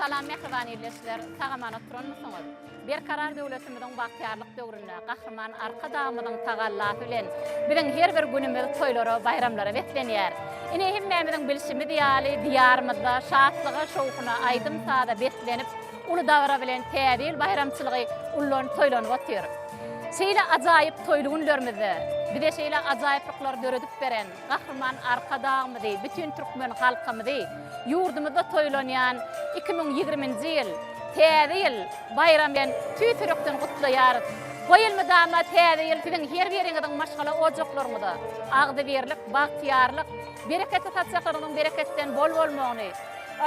Salam mähriban ildeşler, sag-aman oturanmysyňyz? Berkarar döwletimiziň bagtyýarlyk döwründe Gahryman Arkadagymyzyň tagallasy bilen biziň her bir günümiz toýlara, baýramlara beslenýär. Ine hemmämiziň bilşimiz ýaly, Diýarymyzda şatlyga, şowhuna, aýdym-saza beslenip, uly dabara bilen Täze ýyl baýramçylygy ullan toýlanyp otyr. Şeýle ajaýyp toýly günlerimizde bize şeýle ajaýyplyklary döredip beren Gahryman Arkadagymyzy, bütin türkmen halkymyzy ýurdumyzda toýlanýan 2020-nji ýyl Täze ýyl baýramy bilen tüýs ýürekden gutlaýarys. Goý elmydama Täze ýyl siziň her biriňiziň maşgala ojaklaryňyza agzybirlik, bagtyýarlyk, bereketli saçaklaryňyzyň bereketden bol bolmagyny,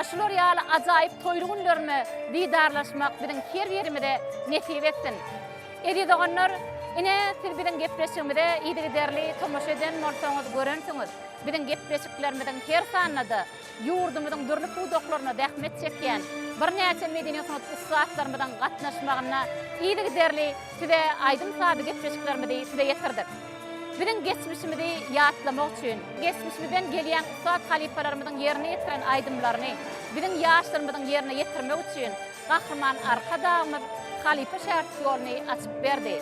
şular ýaly ajaýyp toýly günlerine didarlaşmak biziň her birimize nesip etsin. Eziz doganlar, ine siz biziň gepleşigimize yzygiderli tomaşa eden bolsaňyz görensiňiz, biziň gepleşiklerimiziň her sanynda-da ýurdumyzyň dürli pudaklarynda zähmet çekýän birnäçe medeni-sungat ussatlarymyzyň gatnaşmagynda yzygiderli size aýdym-sazly gepleşiklerimizi size ýetirdik. Biziň geçmişimizi ýatlamak üçin, geçmişimizden gelýän ussat halypalarymyzyň ýerine ýetiren aýdymlaryny biziň ýaşlarymyzyň ýerine ýetirmegi üçin Gahryman Arkadagymyz halypa-şägirt ýoluny açyp berdi.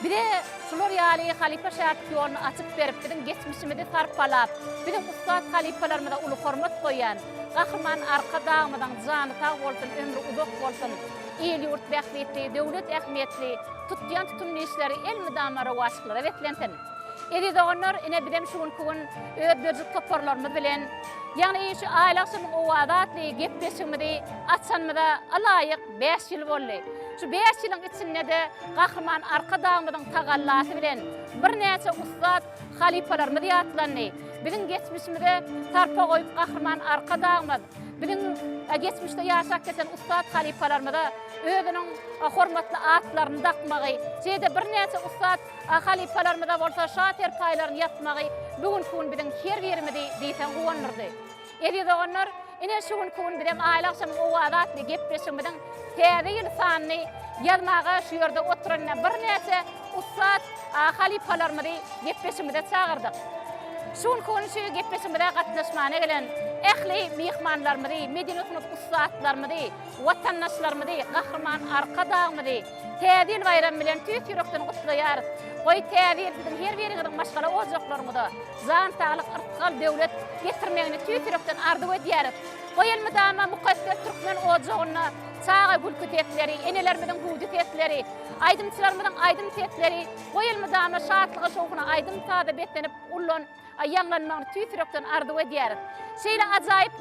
Bize şular ýaly halypa-şägirt ýoluny açyp berip, biziň geçmişimizi sarpalap, biziň ussat halypalarymyza uly hormat goýýan Gahryman Arkadagymyzyň jany sag bolsun, ömri uzak bolsun, il-ýurt bähbitli, döwlet ähmiýetli tutýan tutumly işleri elmydama rowaçlyklara beslensin! Eziz doganlar, ine bizem şu günki gün öz dörjük toparlarymyz bilen, ýagny şu Aýly agşamyň owazy atly gepleşigimizi açanymyza ylaýyk bäş ýyl boldy. Şu bäş ýylyň içinde-de Gahryman Arkadagymyzyň tagallasy bilen birnäçe ussat halypalarymyz ýatlandy. Biziň geçmişimize sarpa goýup Gahryman Arkadagymyz biziň geçmişde ýaşap geçen ussat halypalarymyza özüniň hormatly atlaryny dakmagy, şeýle-de birnäçe ussat Halypalarymyza bolsa şa serpaýlaryny ýapmagy bu günki gün biziň her birimizi diýseň guwandyrdy. Eziz doganlar, ine şu günki gün bizem Aýly agşamyň owazy atly gepleşigimiziň Täze ýyl sanyny ýazmaga şu ýerde oturan birnäçe ussat halypalarymyzy gepleşigimize çagyrdyk. Şu günki gün şu gepleşigimize gatnaşmana gelen ähli myhmanlarymyzy, medeni-sungat ussatlarymyzy, watandaşlarymyzy, Gahryman Arkadagymyzy Täze ýyl baýramy bilen tüýs ýürekden gutlaýarys. Goý, Täze ýyl siziň her biriňiziň maşgala ojaklaryňyza jan saglyk, yrsgal, döwlet getirmegini tüýs ýürekden arzuw edýäris. Goý, elmydama mukaddes türkmen ojagynda çaga gülki sesleri, enelerimiziň hüwdi sesleri, aýdymçylarymyzyň aýdym sesleri, goý, elmydama şatlyga-şowhuna, aýdym-saza beslenip ullan ýaňlanmagyny tüýs ýürekden arzuw edýäris. Şeýle ajaýyp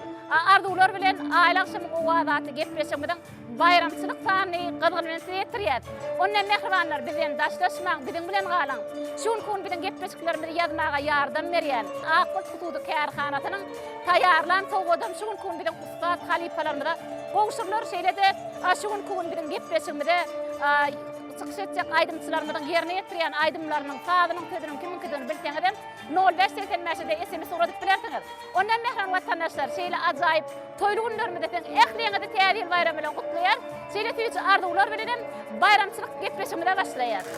arzuwlar bilen Aýly agşamyň owazy atly gepleşigimiziň baýramçylyk sanyny gyzgyn bilen size ýetirýäris. Onda mähribanlar bizden daşlaşmaň, biziň bilen galyň. Şu günki gün biziň gepleşiklerimizi ýazmaga ýardam berýän Ak Bulut hususy kärhanasynyň taýýarlan sowgadam şu günki gün biziň ussat halypalarymyza gowşurylar. Şeýle-de şu günki gün biziň gepleşigimize Çykyş etjek aýdymçylarymyzyň ýerine ýetirýän aýdymlarynyň sazynyň sözüniň kimiňkidigini bilseňizem nol bäş 85 de sms ugradyp bilersiňiz. Ondan mähriban watandaşlar şeýle ajaýyp toýly günlerimizde siziň ähliňizi Täze ýyl baýramy bilen gutlaýarys. Şeýle süýji arzuwlar bilenem baýramçylyk gepleşigimize başlaýarys.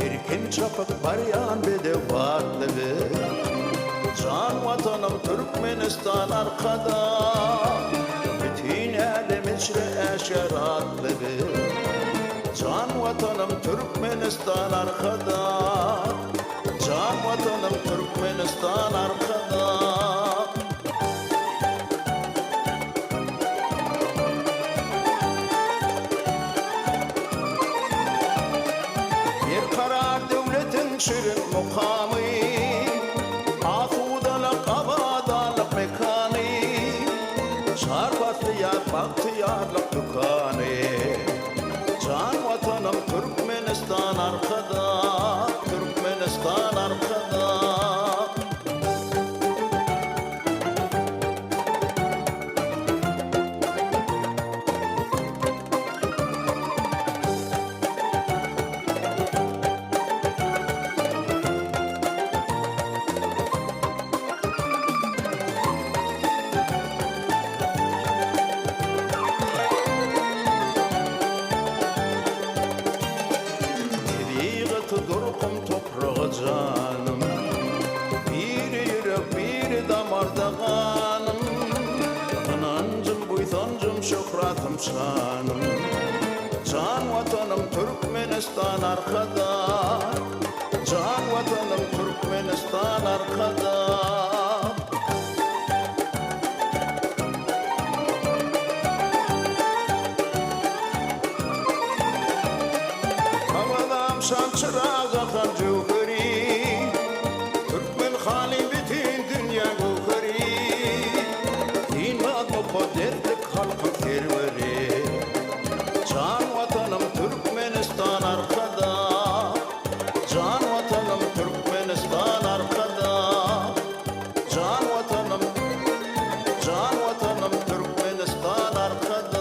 Erkin çapyp barýan bedew batly biz. Jan Watanym Türkmenistan Arkadag. Bütin älem içre äşgär atly biz. Jan Watanym Türkmenistan Arkadag. Jan Watanym Türkmenistan Arkadag. Berkarar döwletiň şirin mukamy, Asudalyk, abadanlyk mekany, Çar pasly ýaz bagtyýarlyk dükany. Jan Watanym. şanym. Jan Watanym Türkmenistan Arkadag. Jan Watanym Türkmenistan Arkadag. Hawazam şan çyraga han jöwheri, Türkmen haly bütin dünýä göwheri. Synmaz mukaddeslik halkyň serweri. Jan Watanym Türkmenistan Arkadag. Jan Watanym Türkmenistan Arkadag. Jan Watanym Jan Watanym Türkmenistan Arkadag.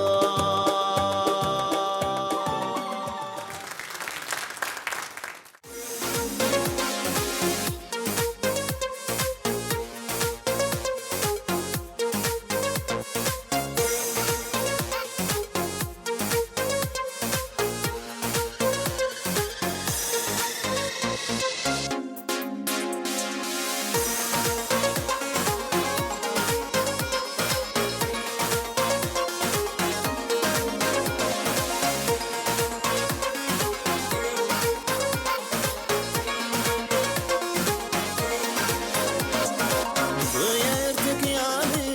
Göýä erteki ýaly,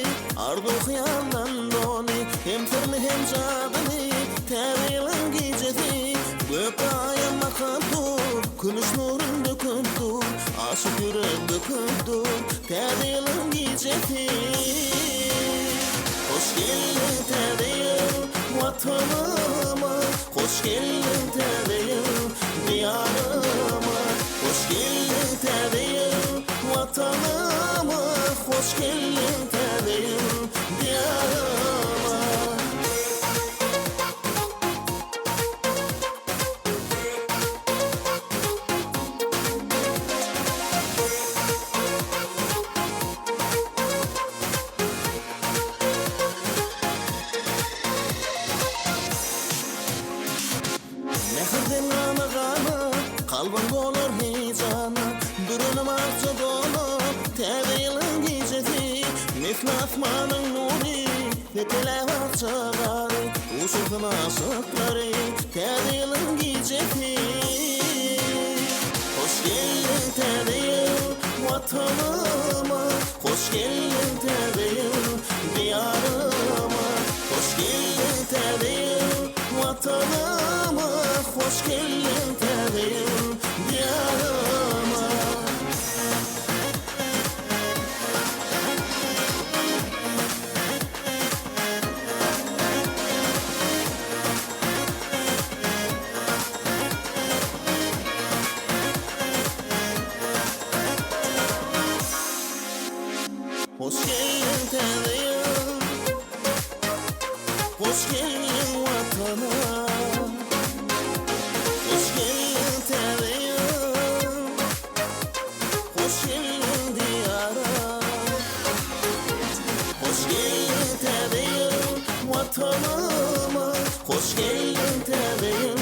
arzuw-hyýaldan doly, Hem syrly hem jadyly Täze ýylyň gijesi. Gökde Aýam bakyp dur, Kümüş nurun döküp dur, Aşyk ýürek böküp dur, Täze ýylyň gijesi. Hoş geldiň Täze ýyl, Watanyma, Hoş geldiň Täze ýyl, Diýaryma. Hoş geldiň Täze ýyl, Watanyma, Hoş geldiň Täze ýyl, Diýaryma. Mähirden gana-gana, kalbym dolar heýjana, Bürenim akja dona, Täze ýylyň gijesi. Nesli asmanyň nury, Sepeläp akja gary, Uçursyn aşyklary, Täze ýylyň gijesi. Hoş geldiň Täze ýyl, Watanyma, Hoş geldiň Täze ýyl, Diýaryma. Hoş geldiň Täze ýyl, Watanyma, Hoş geldiň Täze ýyl, Diýaryma. Hoş geldiň Täze ýyl, Hoş geldiň Watana. Hoş geldiň Täze ýyl, Hoş geldiň Diýara. Hoş geldiň Täze ýyl, Watanyma, Hoş geldiň Täze ýyl,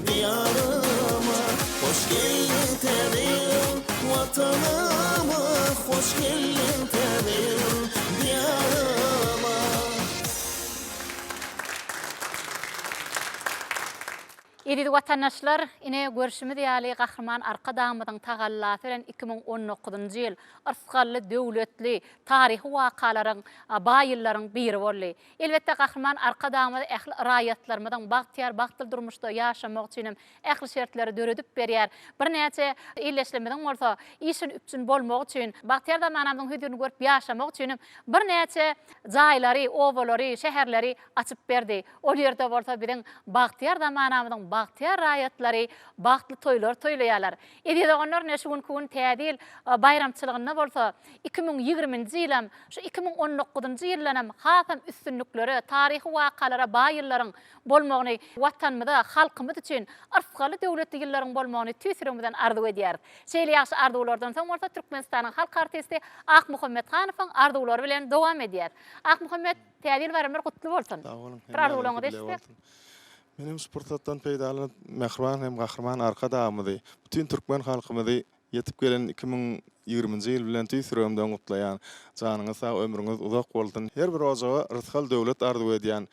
Diýaryma. Hoş geldiň Täze ýyl, Watanyma, Hoş geldiň Täze ýyl, Diýaryma. Eziz watandaşlar, ine, görşümiz ýaly, Gahryman Arkadagymyzyň tagallasy bilen 2019-njy ýyl yrsgally, döwletli, taryhy wakalaryň, baý ýyllaryň biri boldy. Elbetde, Gahryman Arkadagymyz ähli raýatlarymyzyň bagtyýar, bagtly durmuşda ýaşamagy üçin hem ähli şertleri döredip berýär. Birnäçe ildeşlerimiziň bolsa işin üpjün bolmagy üçin, bagtyýar zamanamyzyň hözirini görüp ýaşamagy üçin hem birnäçe jaýlary, obalary, şäherleri açyp berdi. Ol ýerde bolsa biziň bagtyýar zamanamyzyň bagtyýar raýatlary bagtly toýlary toýlaýarlar. Eziz doganlar, ine şu günki gün Täze ýyl baýramçylygynda bolsa 2020-nji ýylam şu 2019-njy ýyldanam hasam üstünliklere, taryhy wakalara baý ýyllaryň bolmagyny Watanymyza, halkymyz üçin yrsgally döwletli ýyllaryň bolmagyny tüýs ýüregimizden arzuw edýäris. Şeýle ýagşy arzuwlardan soň bolsa Türkmenistanyň halk artisti Akmuhammet Hanowyň arzuwlary bilen dowam edýäris. Akmuhammet, Täze ýyl baýramlar gutly bolsun. Sag boluň. Bir arzuwlaryňyzy eşitsek. Men hem şu pursatdan peýdalanyp, mähriban hem Gahryman Arkadagymyzy, bütin türkmen halkymyzy ýetip gelen 2020-nji ýyl bilen tüýs ýüregimden gutlaýan. Janyňyz sag, ömrüňiz uzak bolsun. Her bir ojaga rysgal-döwlet arzuw edýän.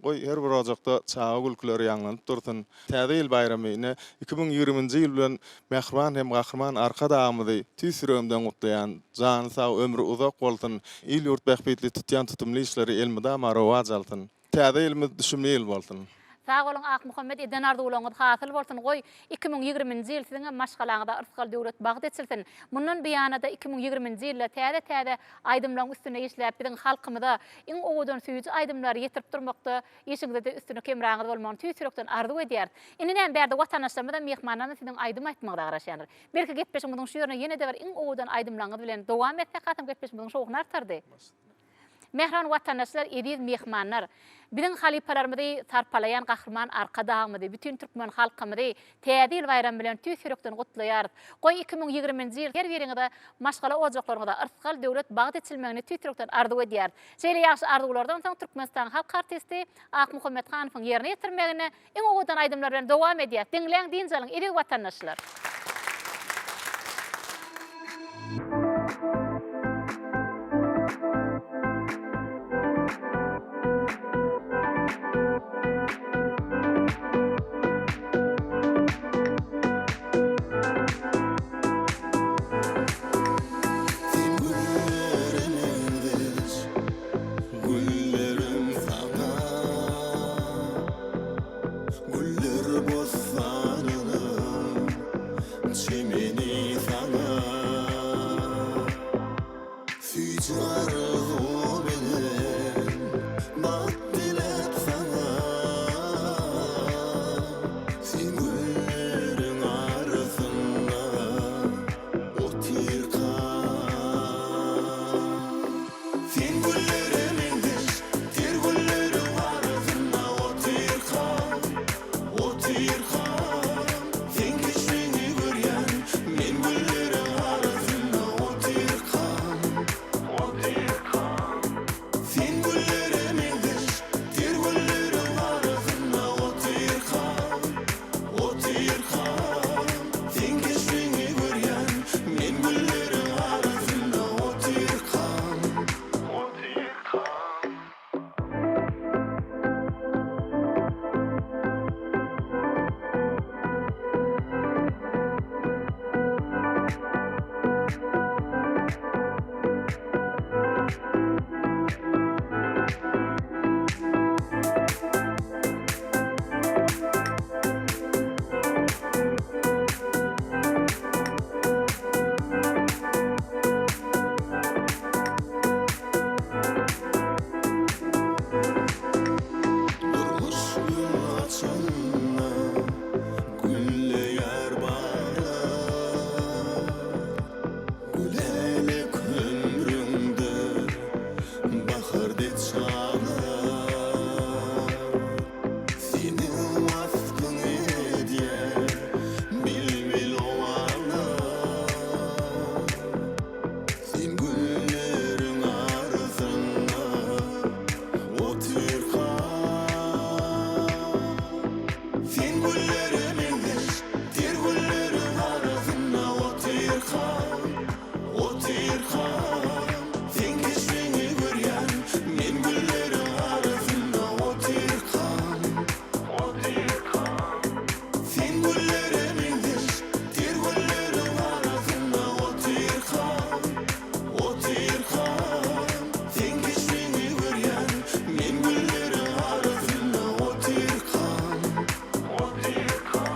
Goý, her bir ojakda çaga gülküleri ýaňlanyp dursun. Täze ýyl baýramy, ine, 2020-nji ýyl bilen mähriban hem Gahryman Arkadagymyzy tüýs ýüregimden gutlaýan. Jany sag, ömri uzak bolsun! Il-ýurt bähbitli tutýan tutumly işleri elmydama rowaç alsyn! Täze ýylymyz düşümli ýyl bolsun! Sag boluň Akmuhammet eden arzuwlaryňyz hasyl bolsun goý 2020-nji ýyl siziňem maşgalaňyza yrsgal döwlet bagt eçilsin. Mundan buýanada 2020-nji ýylda täze täze aýdymlaryň üstünde işläp biziň halkymyza iň owadan süýji aýdymlary ýetirip durmakda işiňizde üstünlik hemraňyz bolmagyny tüýs ýürekden arzuw edýäris. Indi näme bärde watandaşlarymyzam myhmanlarymyz siziň aýdym aýtmagyňyza garaşýandyr. Belki gepleşigimiziň şu ýerine ýene-de bir iň owadan aýdymlaryňyz bilen dowam etsek hasam gepleşigimiziň şowhuny artardy. Mähriban watandaşlar, eziz myhmanlar! Biziň halypalarymyzy sarpalaýan Gahryman Arkadagymyzy, bütin türkmen halkymyzy Täze ýyl baýramy bilen tüýs ýürekden gutlaýarys. Goý, 2020-nji ýyl her biriňize, maşgala ojaklaryňyza yrsgal, döwlet, bagt eçilmegini tüýs ýürekden arzuw edýäris. Şeýle ýagşy arzuwlardan soň Türkmenistanyň halk artisti Akmuhammet Hanowyň ýerine ýetirmeginde Iň owadan aýdymlar bilen dowam edýäs. Diňläň, dynç alyň, eziz watandaşlar! Sen güllere meňzeş, güllerim saňa. Güller bossanyna, çemeni saňa. Süýji arzuw bilen bagt diläp saňa. Sen gülleriň arasynda otyrkaň. Sen güllere meňzeş, ter gülleriň arasynda otyrkam, otyrkam. Seň keşbiňi görýän men gülleriň arasynda otyrkam, otyrkam. Sen güllere meňzeş, ter gülleriň arasynda otyrkam, otyrkam. Seň keşbiňi görýän men gülleriň arasynda otyrkam. Durmuş gül açanda gülleýär baglar. Gülälek ömrüňde bahar dek çaglar. Seniň waspyňy edýär bilbil owazlar. Sen gülleriň arasynda otyrkaň. Sen güllere meňzeş ter gülleriň arasynda otyrkaň, otyrkaň. Seň keşbiňi görýän men gülleriň arasynda otyrkam, otyrkam. Sen güllere meňzeş ter gülleriň arasynda otyrkam, otyrkam. Seň keşbiňi görýän men gülleriň arasynda otyrkam, otyrkam.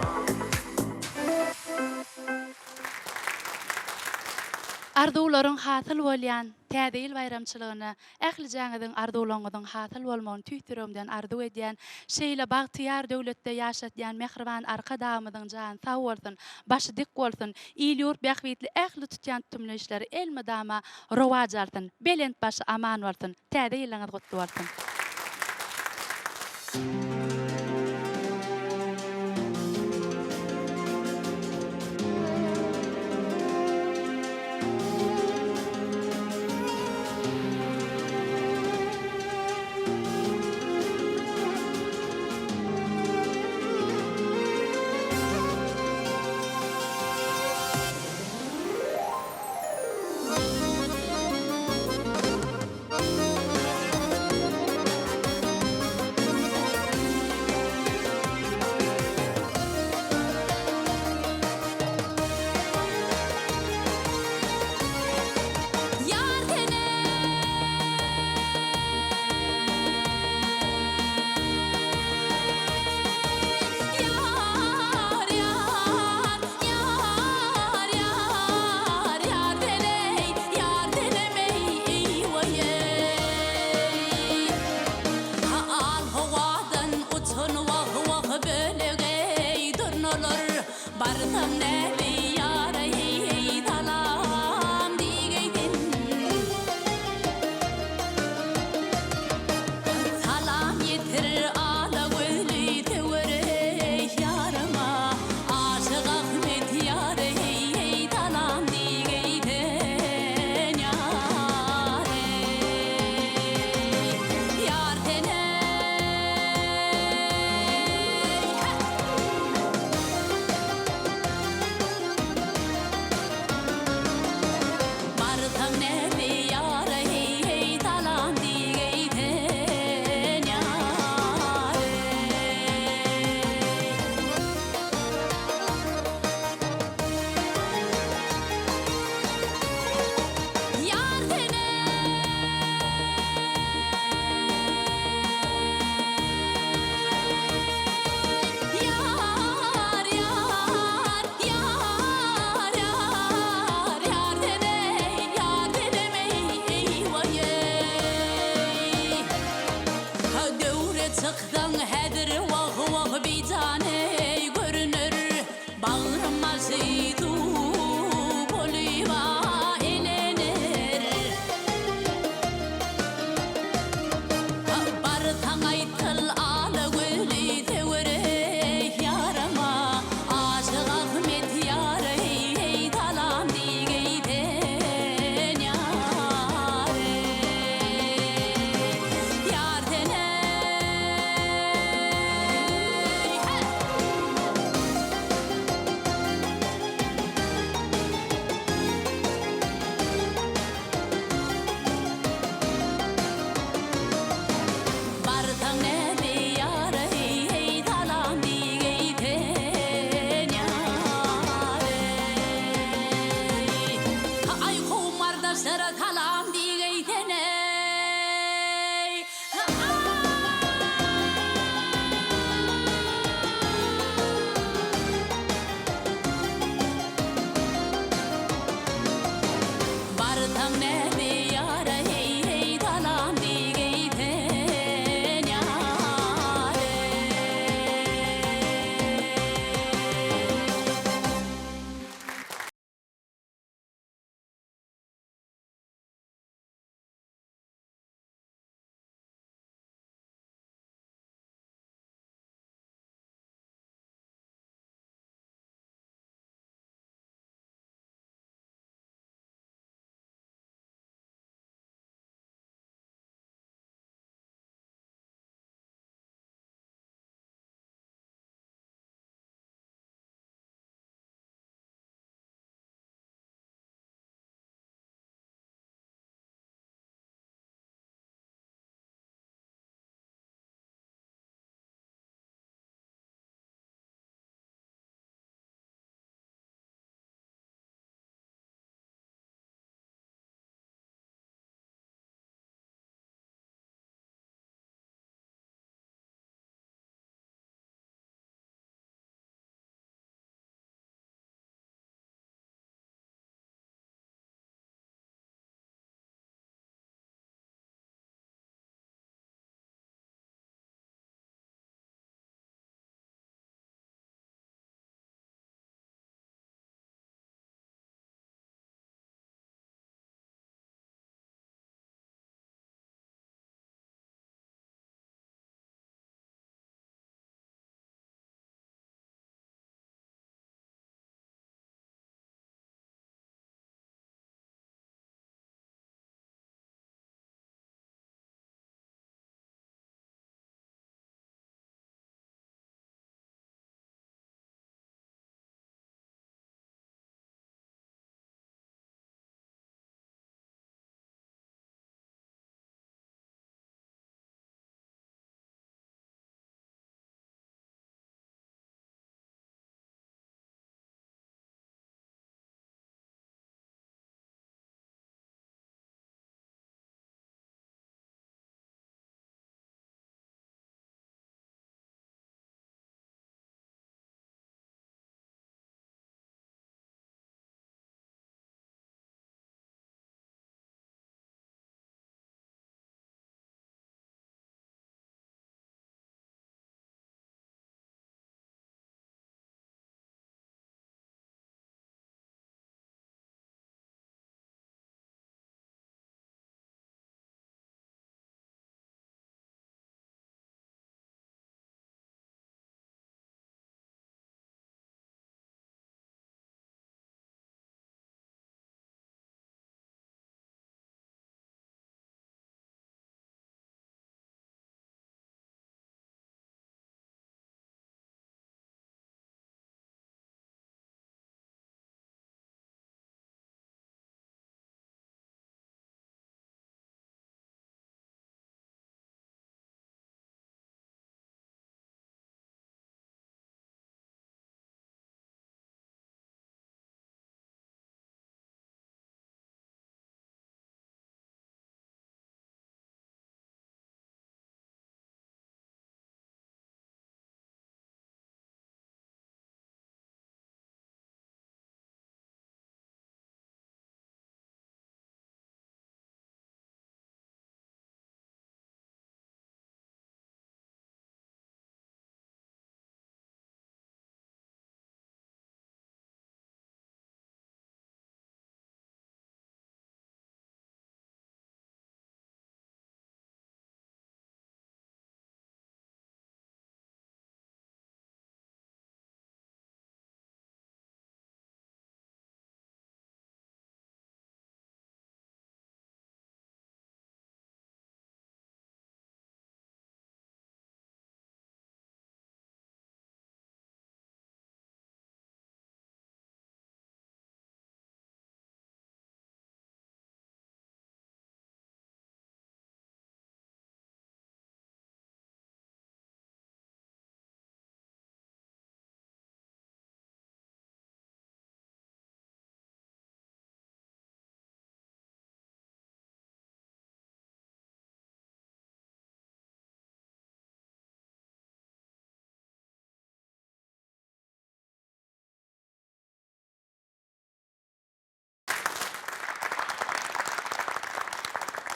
Arzuwlaryň hasyl bolýan Täze ýyl baýramçylygyna ählijäňiziň arzuwlaryňyzyň hasyl bolmagyny tüýs ýüregimden arzuw edýän. Şeýle bagtyýar döwletde ýaşatýan mähriban Arkadagymyzyň jany sag bolsun, başy dik bolsun, il-ýurt bähbitli ähli tutýan tutumly işleri elmydama rowaç alsyn, belent başy aman bolsun! Täze ýylyňyz gutly bolsun! Garyndaşlara salam diýgeýsen-eý. Barsaň näme ýara heý heý salam diýgeýsen ýare.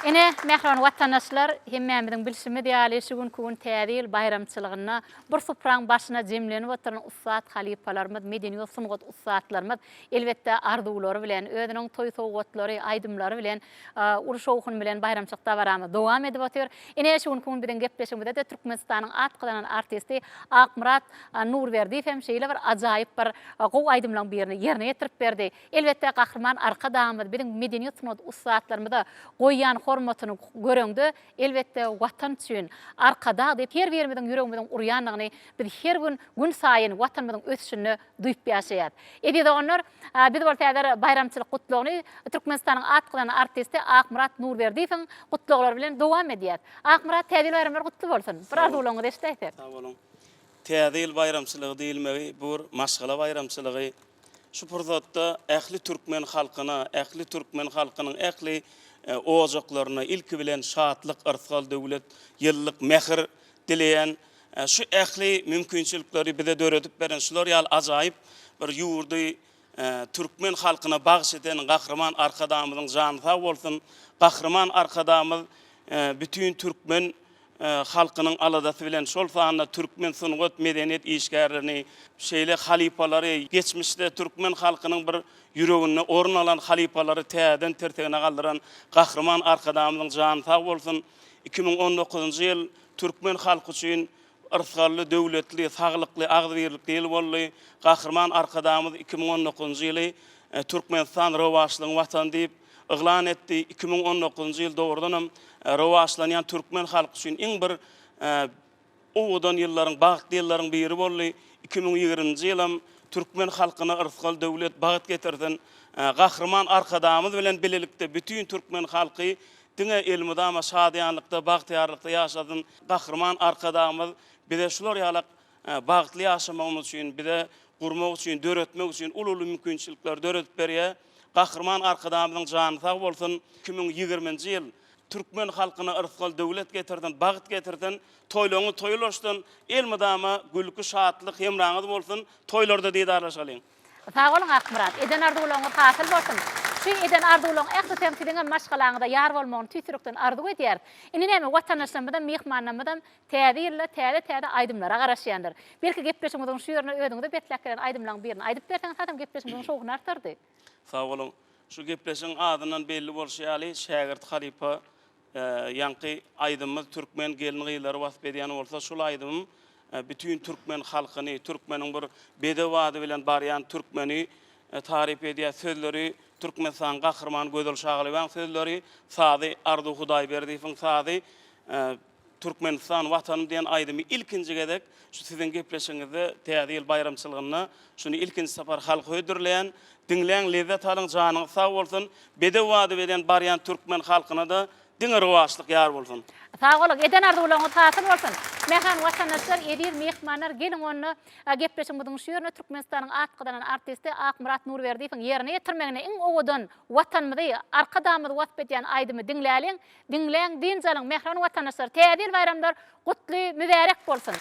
Ine, mähriban watandaşlar, hemmämiziň bilşimiz ýaly, şu günki gün Täze ýyl baýramçylygynda bir supraň başyna jemlenip oturan ussat halypalarymyz, medeniýet sungat ussatlarymyz, elbetde, arzuwlary bilen, özüniň toý sowgatlary, aýdymlary bilen uly şowhun bilen baýramçylyk dabaramyz dowam edip otyr. Ine, şu günki gün biziň gepleşigimizde-de Türkmenistanyň at gazanan artisti Akmyrat Nurberdiýew hem şeýle bir ajaýyp bir gowy aýdymlaryň birini ýerine ýetirip berdi. Elbetde, Gahryman Arkadagymyz biziň medeniýet-sungat ussatlarymyza goýýan hormatyny göreňde, elbetde, Watan üçin, Arkadag diýip her birimiziň ýüregimiziň urýandygyny biz her gün, günsaýyn Watanymyzyň ösüşinde duýup ýaşaýarys. Eziz doganlar, biz bolsa häzir baýramçylyk gutlagyny Türkmenistanyň at gazanan artisti Akmyrat Nurberdiýewiň gutlaglary bilen dowam edýäris. Akmyrat, Täze ýyl baýramlary gutly bolsun! Bir arzuwlaryňyzy eşidäýsek. Sag boluň. Täze ýyl baýramçylygy diýilmegi bu bir maşgala baýramçylygy. Şu pursatda ähli türkmen halkyna, ähli türkmen halkynyň ähli ojaklaryna ilki bilen şatlyk, yrsgal, döwlet, ýyllyk, mähir dileýän, şu ähli mümkinçilikleri bize döredip beren, şular ýaly ajaýyp bir ýurdy türkmen halkyna bagyş eden Gahryman Arkadagymyzyň jany sag bolsun! Gahryman Arkadagymyz bütin türkmen halkynyň aladasy bilen, şol sanda türkmen sungat, medeniýet işgärlerini, şeýle halypalary, geçmişde türkmen halkynyň bir ýüreginde orun alan halypalary täzeden tirsegine galdyran Gahryman Arkadagymyzyň jany sag bolsun! 2019-njy ýyl türkmen halky üçin yrsgally, döwletli, saglykly, agzybirlikli ýyl boldy. Gahryman Arkadagymyz 2019-njy ýyly Türkmenistan rowaçlygyň Watany diýip yglan etdi. 2019-njy ýyl dogrudanam rowaçlanýan türkmen halky üçin iň bir owadan ýyllaryň, bagtly ýyllaryň biri boldy. 2020-nji ýylam türkmen halkyna yrsgal, döwlet, bagt getirsin. Gahryman Arkadagymyz bilen bilelikde bütin türkmen halky diňe elmydama şadyýanlykda, bagtyýarlykda ýaşasyn. Gahryman Arkadagymyz bize şular ýalak bagtly ýaşamagymyz üçin, bize gurmak üçin, döretmek üçin uly-uly mümkinçilikleri döredip berýär. Gahryman Arkadagymyzyň jany sag bolsun! 2020-nji ýyl türkmen halkyna yrsgal-döwlet getirsin, bagt getirsin, toýlaryňyz toýa ulaşsyn, elmydama gülki, şatlyk hemraňyz bolsun, toýlarda didarlaşalyň! Sag boluň Akmyrat, eden arzuwlaryňyz hasyl bolsun! Şu eden arzuwlaryň ählisi hem siziňem maşgalaňyza ýar bolmagyny tüýs ýürekden arzuw edýäris. Indi näme, watandaşlarymyzam, myhmanlarymyzam Täze ýylda täze-täze aýdymlara garaşýandyr. Belki gepleşigimiziň şu ýerine özüňize besläp gelen aýdymlaryň birini aýdyp berseňiz hasam gepleşigimiziň şowhuny artardy. Sag boluň. Şu gepleşigiň adyndan belli bolşy ýaly şägirt halypa ýaňky aýdymymyz türkmen gelin-gyzlary wasp edýän bolsa şul aýdymym bütin türkmen halkyny, türkmeniň bir bedew ady bilen barýan türkmeni taryp edýär. Sözleri Türkmenistanyň Gahrymany Gözel Şagylyýewaň sözleri, sazy Arzuw Hudaýberdiýewiň sazy. Türkmenistan, Watanym diýen aýdymy ilkinji gezek şu siziň gepleşigiňizde Täze ýyl baýramçylygynda şuny ilkinji sapar halka hödürleýän. Diňläň, lezzet alyň, janyňyz sag bolsun. Bedew bady bilen barýan türkmen halkyna-da diňe rowaçlyk ýar bolsun. Sag boluň, eden arzuwlaryňyz hasyl bolsun! Mähriban watandaşlar, eziz myhmanlar, geliň onda gepleşigimiziň şu ýerinde Türkmenistanyň at gazanan artisti Akmyrat Nurberdiýewiň ýerine ýetirmeginde iň owadan Watanymyzy, Arkadagymyzy wasp edýän aýdymy diňläliň! Diňläň, dynç alyň, mähriban watandaşlar, Täze ýyl baýramlar gutly, mübärek bolsun!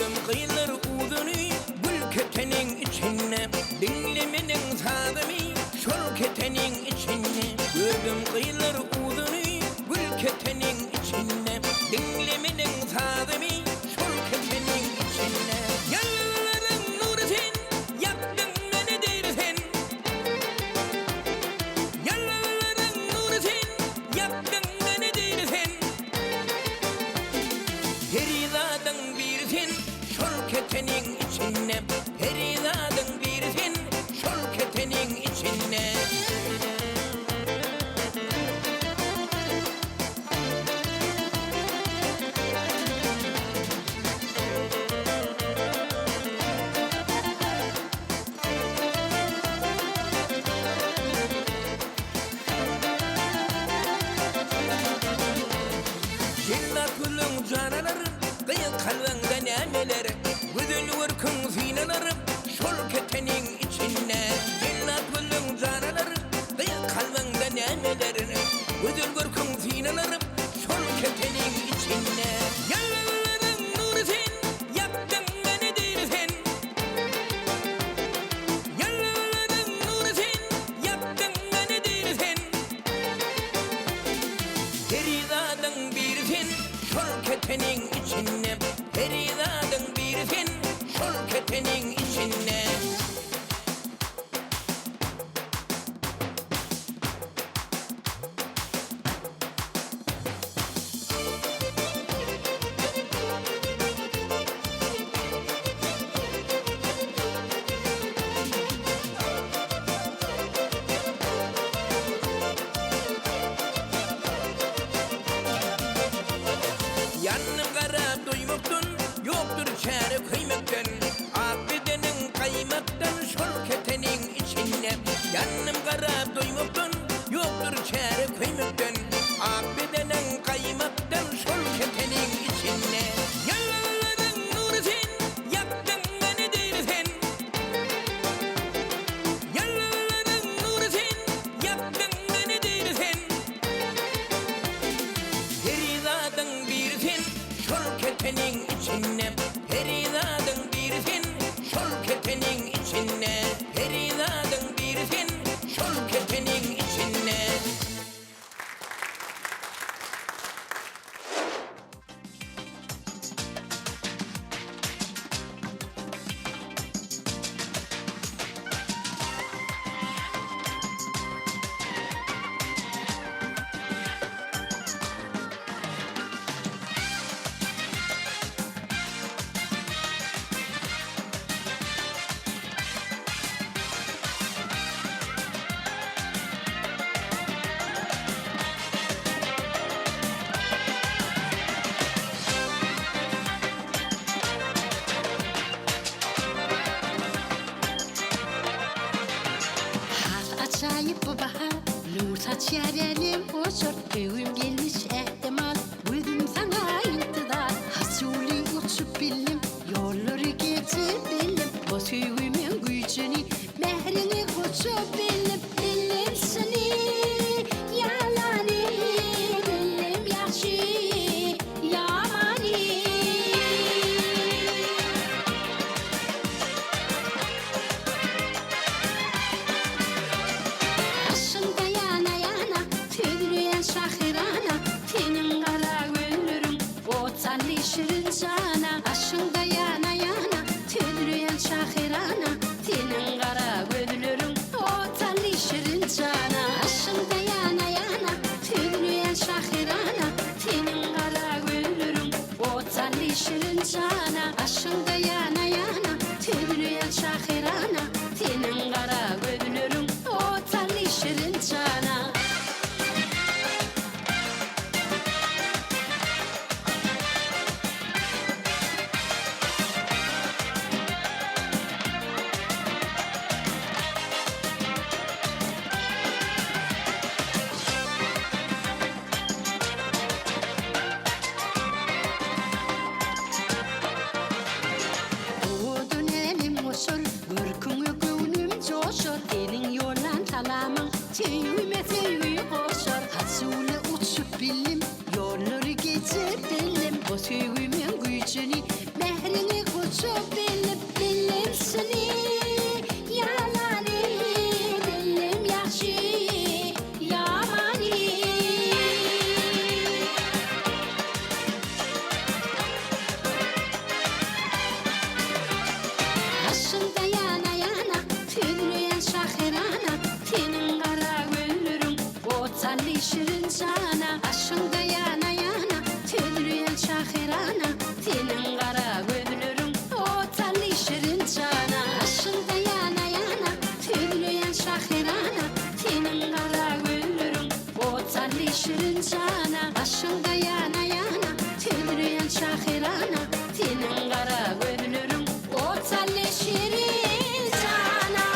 Gördüm gyzlar uzyny gül keteniň içinde Diňle meniň sazymy şol keteniň içinde Gördüm gyzlar uzyny gül keteniň içinde Diňle meniň sazymy şol keteniň içinde Ýylgyryň nury sen, ýakdyň meni diri sen Ýylgyryň nury sen, ýakdyň meni diri sen Perizadyň biri sen, şol keteniň içinde Perizadyň biri sen, şol keteniň içinde. Jellat gülüň jan alar, Gyz kalbyňda nämeler, Gözel görküň synalar, Şol keteniň içinde. Jellat gülüň jan alar, Gyz kalbyňda nämeler, Gözel görküň synalar, Şol keteniň içinde. Ýylgyryň nury sen, Ýakdyň meni diri sen. Ýylgyryň nury sen, Ýakdyň meni diri sen. Perizadyň biri sen, şol keteniň içinde. Perizadyň biri sen, şol keteniň içinde. Ýannym garap doýmakdan, Ýokdur çäre köýmekden, Ak bedeniň gaýmakdan Şol keteniň içinde. Ýannym garap doýmakdan, Ýokdur çäre köýmekden, Ak bedeniň gaýmakdan Şol keteniň içinde. Ýylgyryň nury sen, Ýakdyň meni diri sen. Ýylgyryň nury sen, Ýakdyň meni diri sen. Perizadyň biri sen, Şol keteniň içinde. Perizadyň biri sen, Şol keteniň içinde. Perizadyň biri sen, Şol keteniň içinde. Has ajaýyp bu bahar, Nur saçýar älem ojar, Söýgim gelmiş ähtimal, Gözüm saňa intizar. Has uly uçup bildim, Ýollary geçip bildim, Bu söýgimiň güýjüni, Mähriňi guçup bildim. Bildim çyny, ýalany, Bildim ýagşy, ýamany. Daşyňda ýana-ýana, Sözleýän şahyrana. şirin jana, Gaşyňda ýana-ýana, Sözleýän şahyrana, Seniň gara gözleriň ot saldy şirin jana.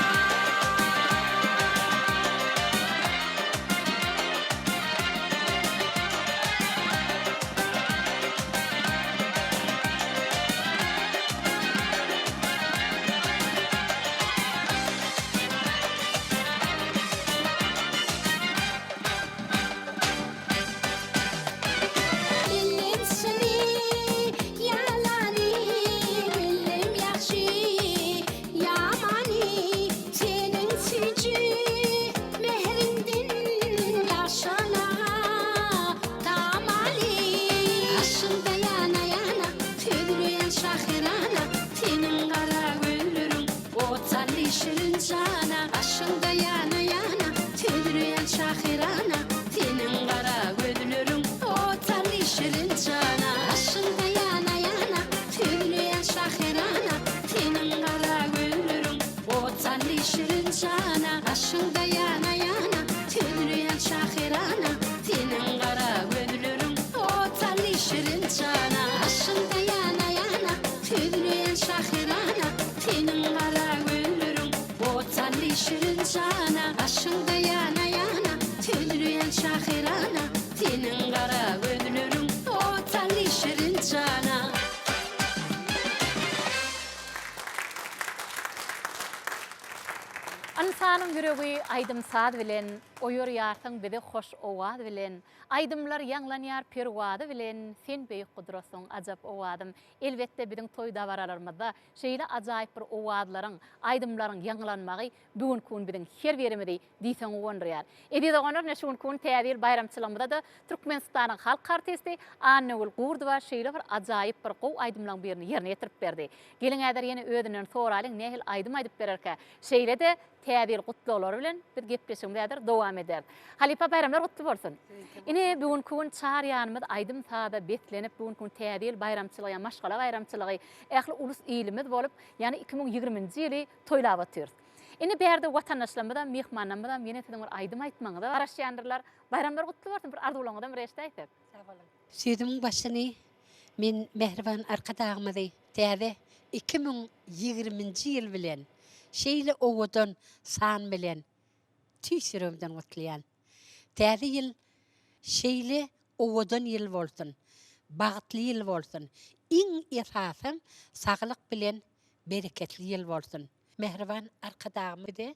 Bildim çyny, ýalany, Bildim ýagşy, ýamany, Seniň süýji mähriňden ýagşylyga tamaly. Gaşyňda ýana-ýana, sözleýän şahyrana, Seniň gara gözleriň ot saldy şirin jana. Gaşyňda ýana-ýana, sözleýän şahyrana, Seniň gara gözleriň ot saldy şirin jana. Gaşyňda ýana-ýana, sözleýän şahyrana, Seniň gara gözleriň ot saldy şirin jana. Gaşyňda ýana-ýana, sözleýän şahyrana, Seniň gara gözleriň ot saldy şirin jana. Gaşyňda ýana-ýana, sözleýän şahyrana, Seniň gara gözleriň ot saldy şirin jana. Gaşyňda ýana-ýana, sözleýän şahyrana, Seniň gara gözleriň ot saldy şirin jana. Ynsanyň ýüregi aýdym-saz bilen, Oýarýarsyň bizi hoş owaz bilen. Aýdymlar ýaňlanýar perwazy bilen, Sen beýik gudratsyň, ajap owazym. Elbetde biziň toý-dabaralarymyzda şeýle ajaýyp bir owazlaryň, aýdymlaryň ýaňlanmagy bu günki gün biziň her birimizi diýseň guwandyrýar. Eziz doganlar ine şu günki gün Täze ýyl baýramçylygymyzda-da Türkmenistanyň halk artisti Annagül Gurdowa şeýle bir ajaýyp bir gowy aýdymlaryň birini ýerine ýetirip berdi. Geliň häzir ýene özünden soralyň nähili aýdym aýdyp bererkä. Şeýle-de Täze ýyl gutlaglary bilen biz gepleşigimizi häzir dowam ederis. Halypa baýramlar gutly bolsun. Ine bu günki gün çar ýanymyz aýdym-saza beslenip bu günki gün Täze ýyl baýramçylygy ýa maşgala baýramçylygy ähli ulus ilimiz bolup ýany 2020-nji ýyly toýlap otyrys. Indi bärde watandaşlarymyzam, myhmanlarymyzam ýene siziň bir aýdym aýtmagyňyza garaşýandyrlar. Baýramlar gutly bolsun, bir arzuwlaryňyzam bir eşidäýsek. Sag boluň. Sözümiň başyny men mähriban Arkadagymyzy täze 2020-nji ýyl bilen, şeýle owadan san bilen tüýs ýüregimden gutlaýan. Täze ýyl şeýle owadan ýyl bolsun, bagtly ýyl bolsun, iň esasam saglyk bilen bereketli ýyl bolsun. Mähriban Arkadagymyz bize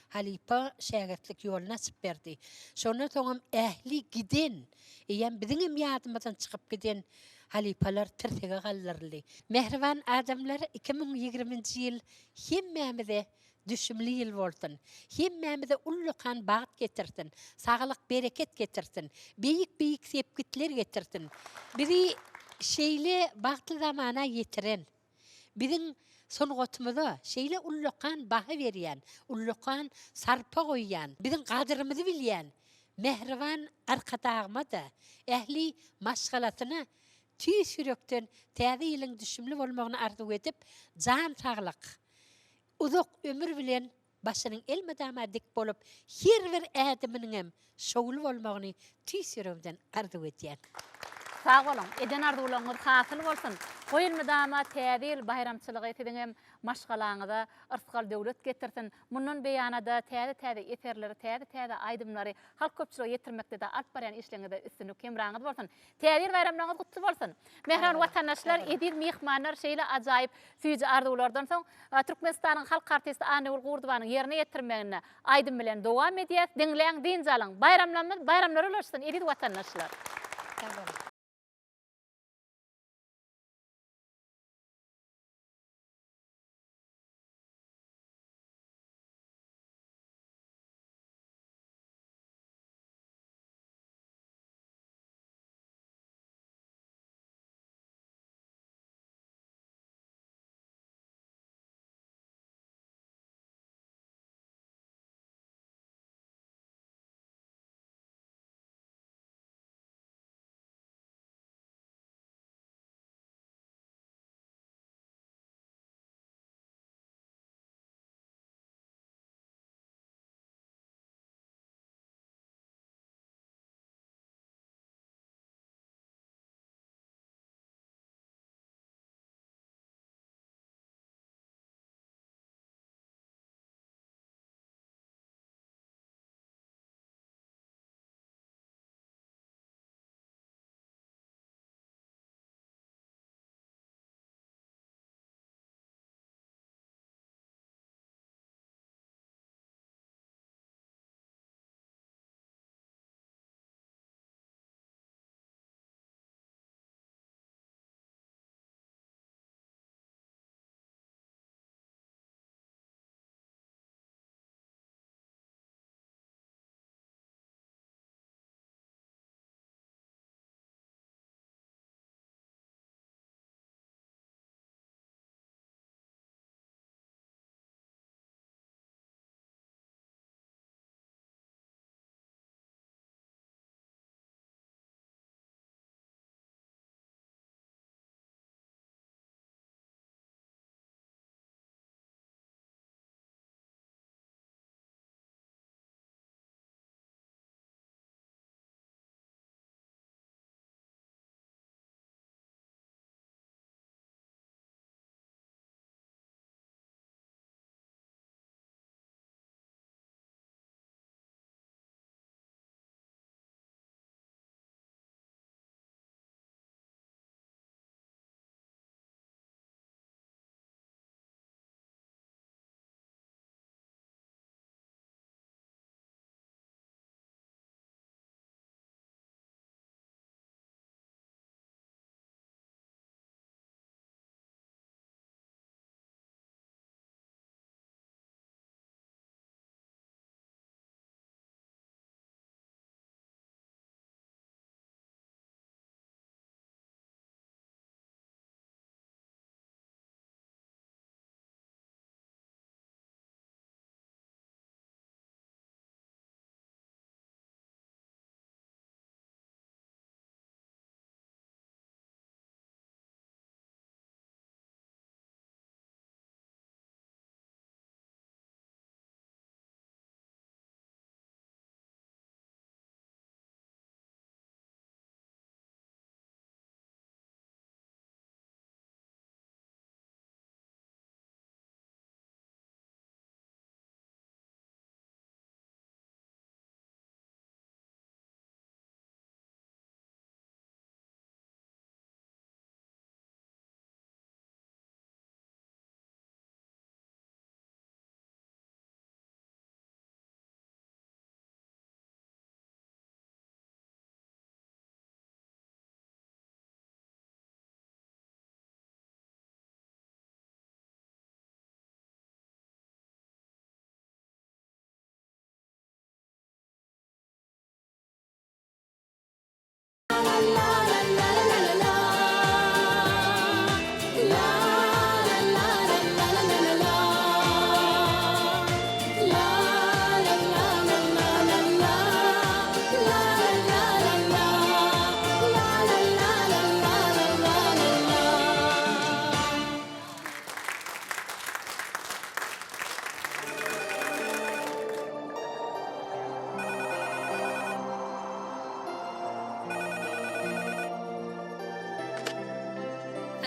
halypa şägirtlik ýoluny açyp berdi. Şondan soňam ähli giden, eýýäm biziňem ýadymyzdan çykyp giden halypalar tirsege galdyryldy. Mähriban adamlar, 2020-nji ýyl hemmämize düşümli ýyl bolsun. Hemmämize ullakan bagt getirsin, saglyk, bereket getirsin, beýik-beýik sepgitler getirsin. Bizi şeýle bagtly zamana ýetiren, Biziň sungatymyza şeýle ullakan baha berýän, ullakan sarpa goýýan, biziň gadyrymyzy bilýän mähriban Arkadagyma-da, ähli maşgalasyna tüýs ýürekden Täze ýylyň düşümli bolmagyny arzuw edip, jan saglyk, uzak ömür bilen Başynyň elmydama dik bolup, her bir ädiminiňem şowly bolmagyny tüýs ýüregimden arzuw edýän. Sag boluň, eden arzuwlaryňyz hasyl bolsun! Goý elmydama Täze ýyl baýramçylygy siziňem maşgalaňyza yrsgal-döwlet getirsin! Mundan beýanada täze-täze eserleri, täze-täze aýdymlary halk köpçülige ýetirmekde-de alyp barýan işleriňizde üstünlik hemraňyz bolsun! Täze ýyl baýramlaryňyz gutly bolsun! Mähriban watandaşlar, eziz myhmanlar şeýle ajaýyp süýji arzuwlardan soň, Türkmenistanyň halk artisti Annagül Gurdowanyň ýerine ýetirmeginde aýdym bilen dowam edýäs. Diňläň, dynç alyň! Baýramlarymyz baýramlara ulaşsyn, eziz watandaşlar! Sag boluň!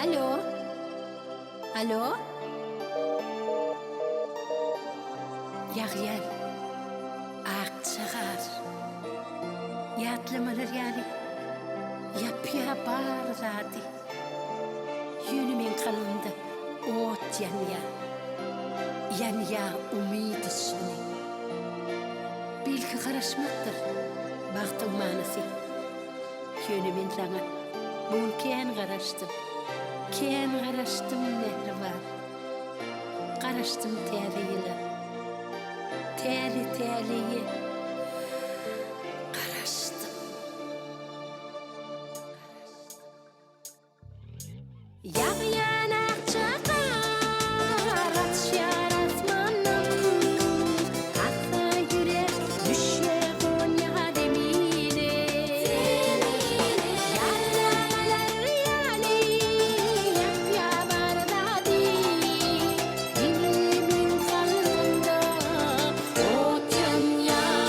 Alo. Alo. Ýagýan akja gar. Ýatlamalar ýaly ýapýa bar zady. Ýöne meň kalbymda ot ýanýa. Ýanýa umyt uçguny. Belki garaşmakdyr bagtyň manysy. Ýöne men saňa bu gün kän garaşdym. Kän garaşdym mähriban. Garaşdym täze ýyla. Täze täleýe garaşdym. Ýagýan akja gar açýar asmanyň, Assa ýürek düşýär gonýar zemine. Ýatlamalar ýaly ýapýar bar zady, Ýene meň kalbymda ot ýanýar.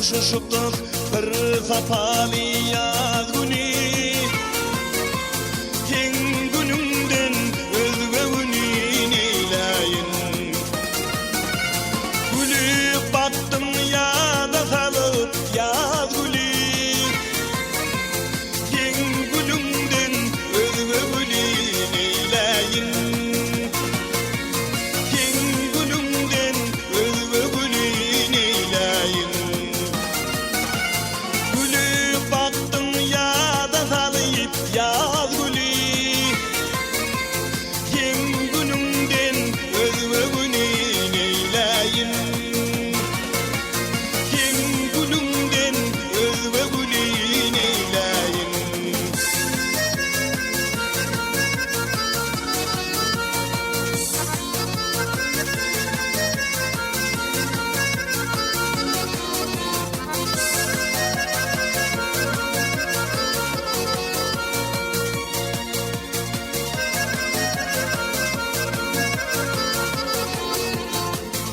Duşuşypdyk bir sapaly ýaz güni. Seň günüňden özge güni neýläýin. Gülüp bakdym ýada salyp ýaz güli. Seň gülüňden özge güli neýläýin. Seň gülüňden özge güli neýläýin. Gülüp bakdyň ýada salyp ýaz güli. Seň günüňden özge güni neýläýin. Seň gülüňden özge güli neýläýin.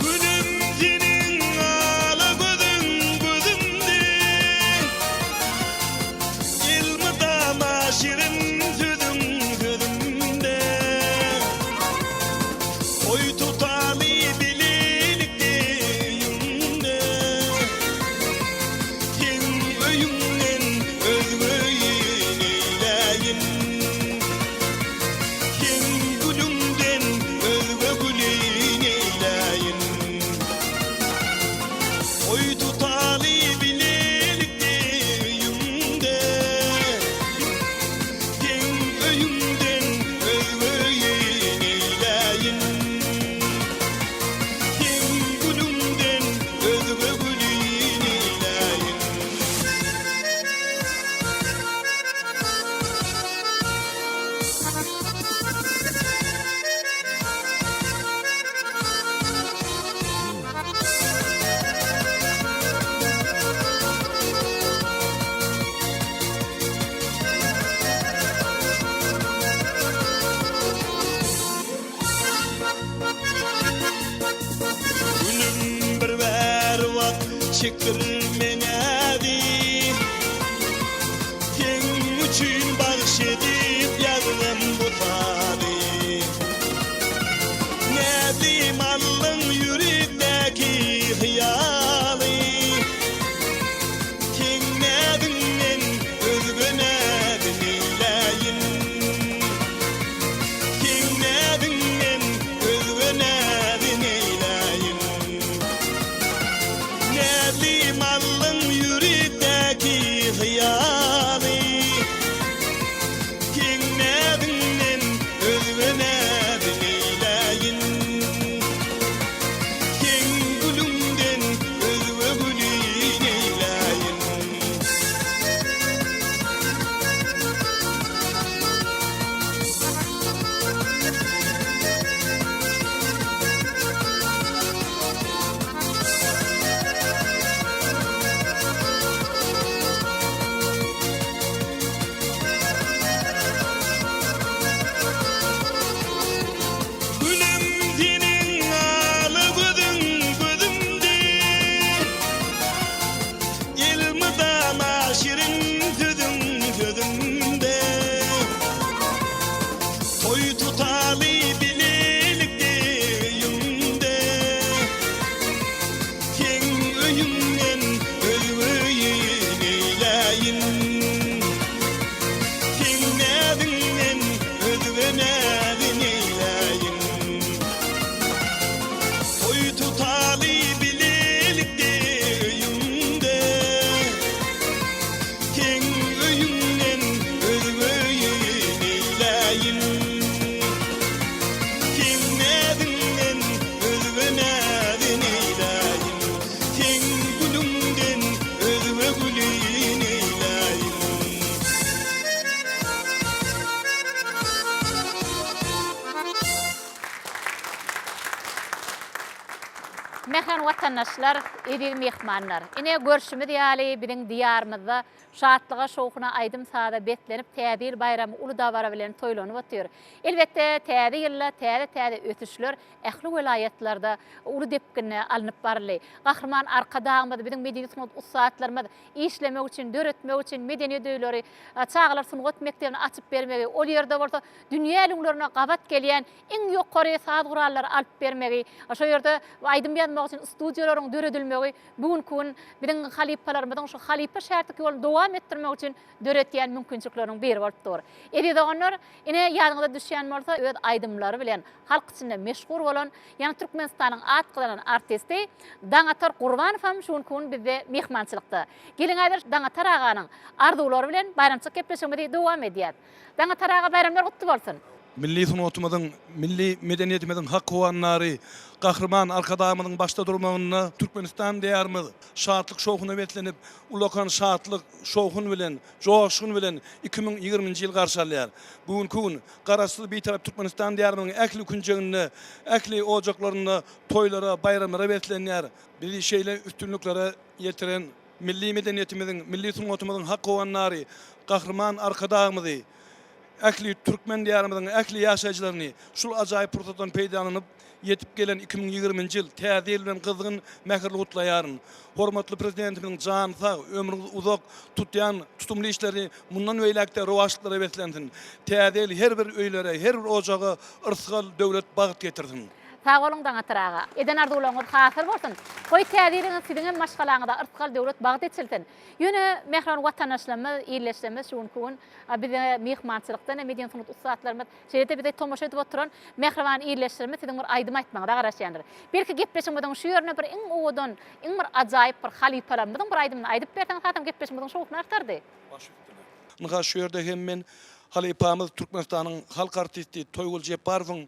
Gülüm seniň ala gözüň gözümde Elmydama şirin sözüň sözümde Toý tutaly bilelikde öýüňde Seň öýüňden özge öýi neýläýin Seň gülüňden özge güli neýläýin Toý tutaly bilelikde öýüňde Seň öýüňden özge öýi neýläýin Seň gülüňden özge güli neýläýin. Gülüm bir berbat çekdirme näzi Seň üçin bagş edip ýazdym bu sazy Näzim aldyň ýürekdäki hyýaly Seň näziňden özge näzi neýläýin Seň näziňden özge näzi neýläýin Näzlim aldyň ýürekdäki hyýaly. watandaşlar, eziz myhmanlar! Ine, görşümiz ýaly, biziň Diýarymyzda şatlyga, şowhuna, aýdym-saza beslenip, Täze ýyl baýramy uly dabara bilen toýlanyp otyr. Elbetde, täze ýylda täze-täze ösüşler ähli welaýatlarda uly depginde alnyp baryldy. Gahryman Arkadagymyz, biziň medeni-sungat ussatlarymyz işlemek üçin, döretmek üçin medeniýet öýleri, çagalar sungat mekdebini açyp bermegi, ol ýerde bolsa dünýä ülňülerine gabat gelýän iň ýokary saz gurallary alyp bermegi, şo ýerde aýdym ýazmak üçin studiýalaryň döredilmegi bu günki gün biziň halypalarymyzyň şu halypa-şägirtlik ýoluny dowam etdirmek üçin döretýän mümkinçilikleriniň biri bolup dur. Eziz doganlar, ine ýadyňyza düşýän bolsa öz aýdymlary bilen halk içinde meşhur bolan, ýagny Türkmenistanyň at gazanan artisti Daňatar Gurbanow hem şu günki gün bizde myhmançylykda. Geliň häzir Daňatar aganyň arzuwlary bilen baýramçylyk gepleşigimizi dowam edýäs. Daňatar aga baýramlar gutly bolsun! Milli sungatymyzyň, milli medeniýetimiziň hak howandary Gahryman Arkadagymyzyň başda durmagynda Türkmenistan Diýarymyz şatlyk-şowhuna beslenip, ullakan şatlyk, şowhun bilen, joşgun bilen 2020-nji ýyly garşy alýar. Bu günki gün Garaşsyz, Bitarap Türkmenistan Diýarymyzyň ähli künjeginde, ähli ojaklarynda toýlara, baýramlara beslenýär. Bizi şeýle üstünliklere ýetiren milli medeniýetimiziň, milli sungatymyzyň hak howandary Gahryman Arkadagymyzy, ähli türkmen Diýarymyzyň ähli ýaşaýjylaryny şul ajaýyp pursatdan peýdalanyp, ýetip gelen 2020-nji ýyl Täze ýyl bilen gyzgyn mähirli gutlaýaryn. Hormatly Prezidentimiziň jany sag, ömri uzak, tutýan tutumly işleri mundan beýläk-de rowaçlyklara beslensin. Täze ýyl her bir öýlere, her bir ojaga yrsgal, döwlet, bagt getirsin. Sag boluň Daňatar aga. Eden arzuwlaryňyz hasyl bolsun. Goý Täze ýylyňyz siziň hem maşgalaňyza yrsgal, döwlet, bagt eçilsin. Ýöne mähriban watandaşlarymyz, ildeşlerimiz şu günki gün bize myhmançylykda medeni sungat ussatlarymyz, şeýle-de bize tomaşa edip oturan mähriban ildeşlerimiz siziň bir aýdym aýtmagyňyza garaşýandyr. Belki gepleşigimiziň şu ýerine bir iň owadan, iň bir ajaýyp bir halypalarymyzyň bir aýdymyny aýdyp berseňiz hasam gepleşigimiziň şowhuny artardy. Baş üstüne. Ynha şu ýerde hem men halypamyz Türkmenistanyň halk artisti Toýgul Jepbarowyň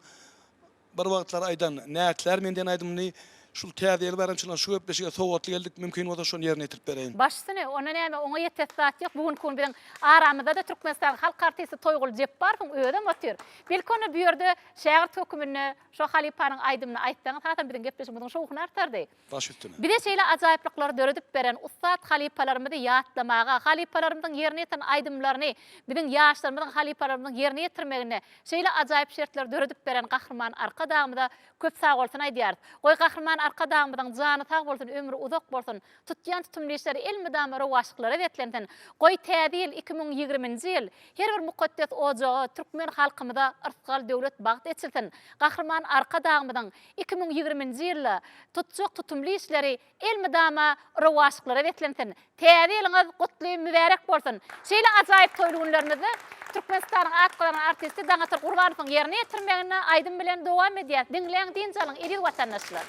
Bir wagtlar aýdan Nätler men diýen aýdymyny şul täze ýyl baýramçylygyna şu gepleşige sowgatly geldik mümkin bolsa şony ýerine ýetirip bereýin. Baş üstüne, onda näme oňa ýetesi zat ýok, bu günki gün biziň aramyzda-da Türkmenistanyň halk artisti Toýguly Jepbarowyň özem otyr. Belki onda bu ýerde şägirt höküminde şo halypanyň aýdymyny aýtsaňyz hasam biziň gepleşigimiziň şowhuny artardy. Baş üstüne. Bize şeýle ajaýyplyklary döredip beren ussat halypalarymyzy ýatlamaga, halypalarymyzyň ýerine ýetiren aýdymlaryny biziň ýaşlarymyzyň, halypalarymyzyň ýerine ýetirmeginde şeýle ajaýyp şertleri döredip beren Gahryman Arkadagymyza köp sagbolsun aýdýarys. Goý, Gahryman Arkadagymyzyň jany sag bolsun, ömri uzak bolsun, tutýan tutumly işleri elmydama rowaçlyklara beslensin. Goý, Täze ýyl, 2020-nji ýyl her bir mukaddes ojaga, türkmen halkymyza yrsgal, döwlet, bagt eçilsin. Gahryman Arkadagymyzyň 2020-nji ýylda tutjak tutumly işleri elmydama rowaçlyklara beslensin! Täze ýylyňyz gutly, mübärek bolsun! Şeýle ajaýyp toýly günlerimizde Türkmenistanyň at gazanan artisti Daňatar Gurbanowyň ýerine ýetirmeginde aýdym bilen dowam edýäs. Diňläň, dynç alyň, eziz watandaşlar!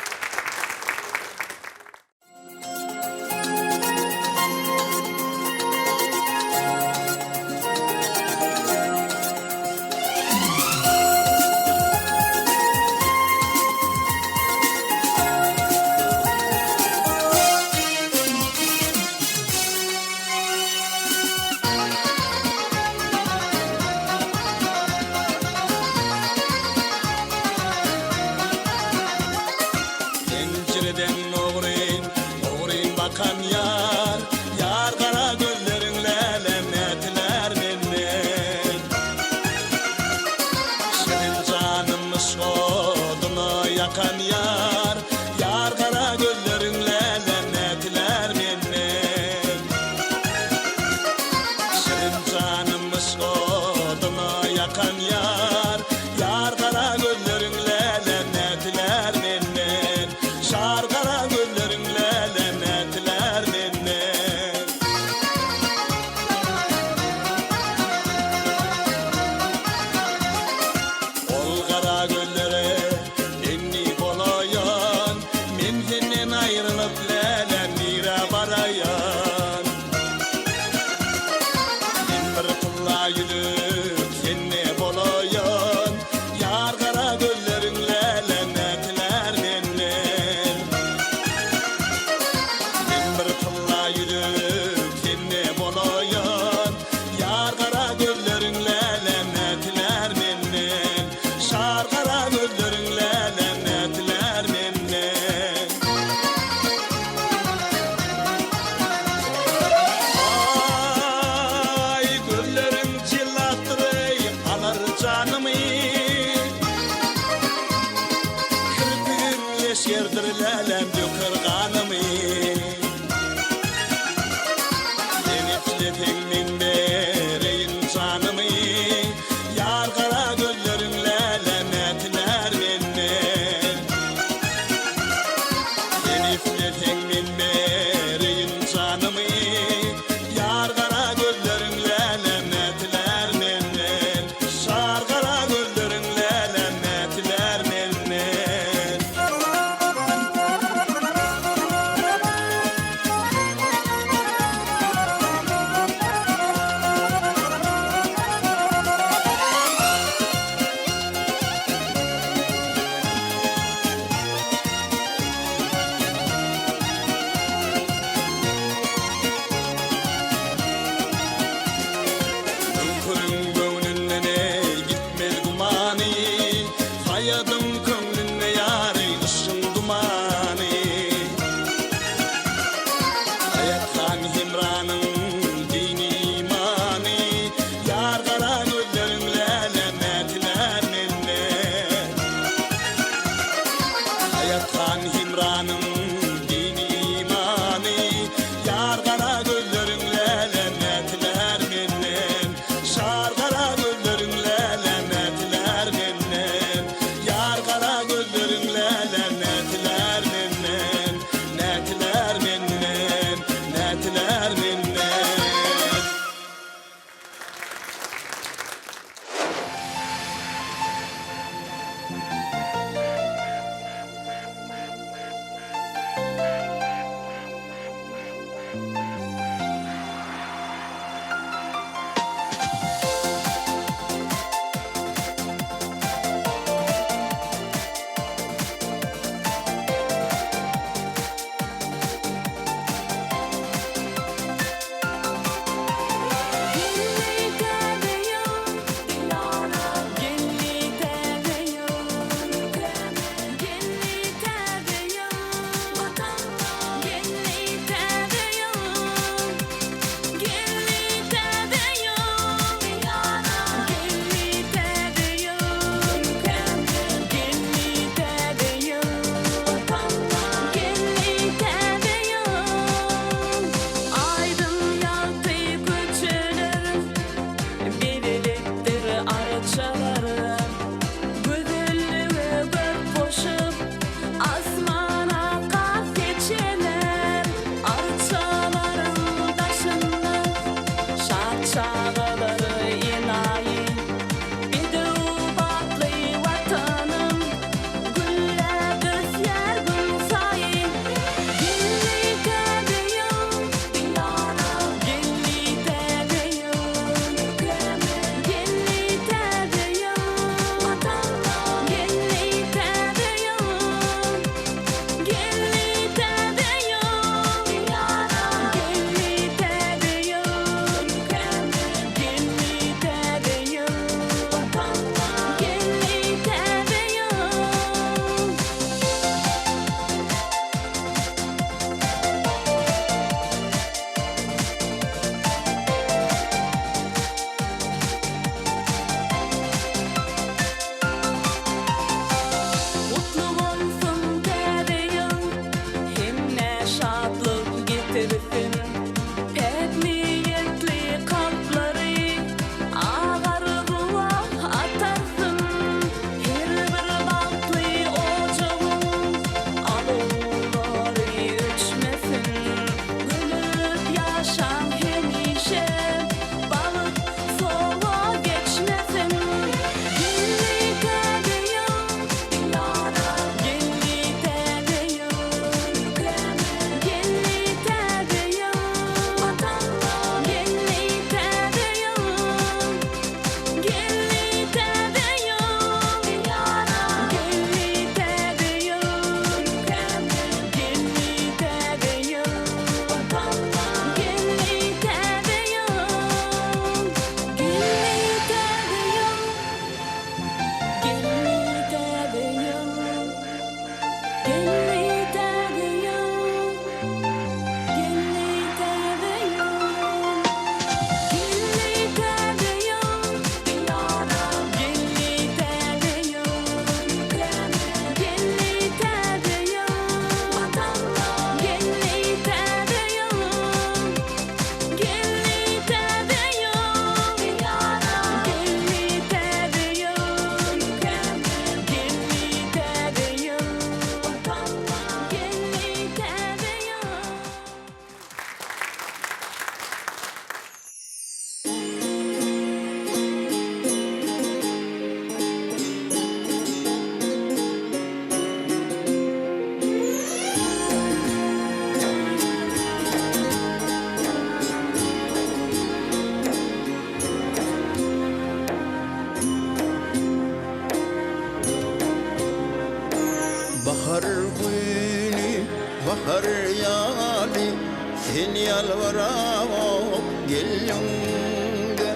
Sen ýalbarabok geldiňde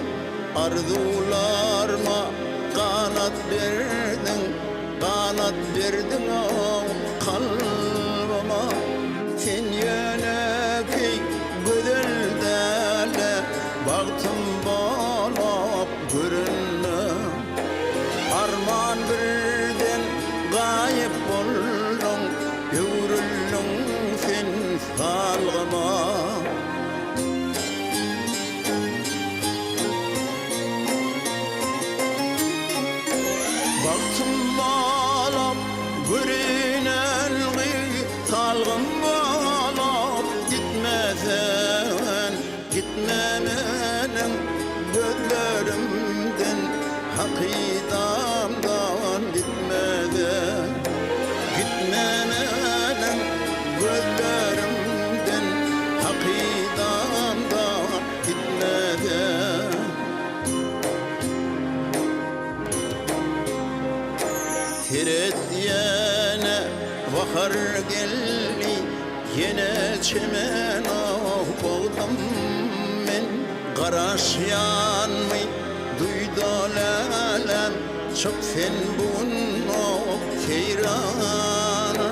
Arzuwlaryma ganat berdiň Ganat berdiň-ow kalbyma Sen ýönekeý gözel däl-de Bagtym bolup göründiň Arman birden gaýyp bolduň Öwrüldiň sen salgyma. Bagtym bolup görünen gyz Salgym bolup gitme sen Gitme meniň gözlerimden Hakydamdan gitme sen Gitme meniň gözlerimden Hakydamdan gitme sen Seret ýene bahar geldi Ýene çemen-ow bogdum men Garaşýanmy duýda läläm Çyk sen bu gün-ow seýrana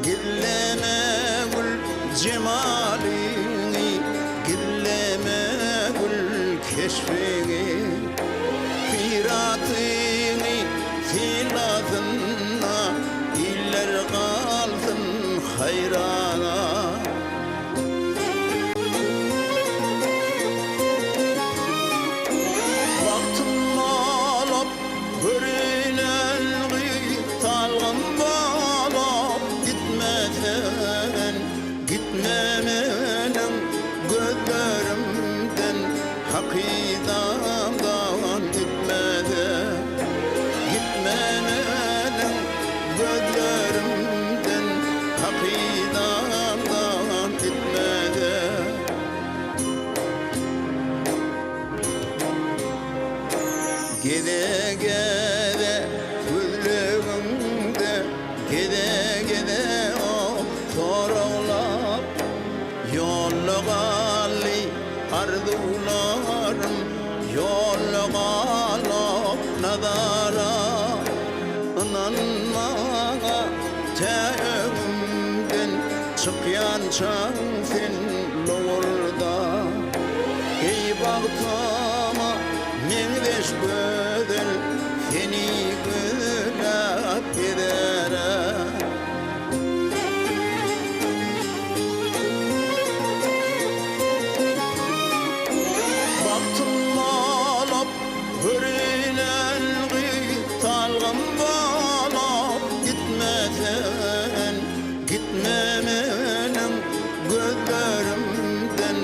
Gizleme gül jemalyňy Gizleme gül keşbiňi Syratyňy sylasynna Iller galsyn haýrana. Bagtym bolup görünen gyz Salgym bolup gitme sen Gitme meniň gözlerimden Hakydamdan gitme sen Gitme meniň Gözlerimden hakydamdan gitmede. Geze-geze gözlegimde geze-geze o soraglap Ýolda galdy arzuwlarym Ýolda galyp nazara Ynan maňa tä öňümden Çykýançaň sen lowurda Eý bagtyma meňzeş gözel Seni gözläp gezere. Bagtym bolup görünen gyz Salgym bolup gitme sen Gitme meniň gözlerimden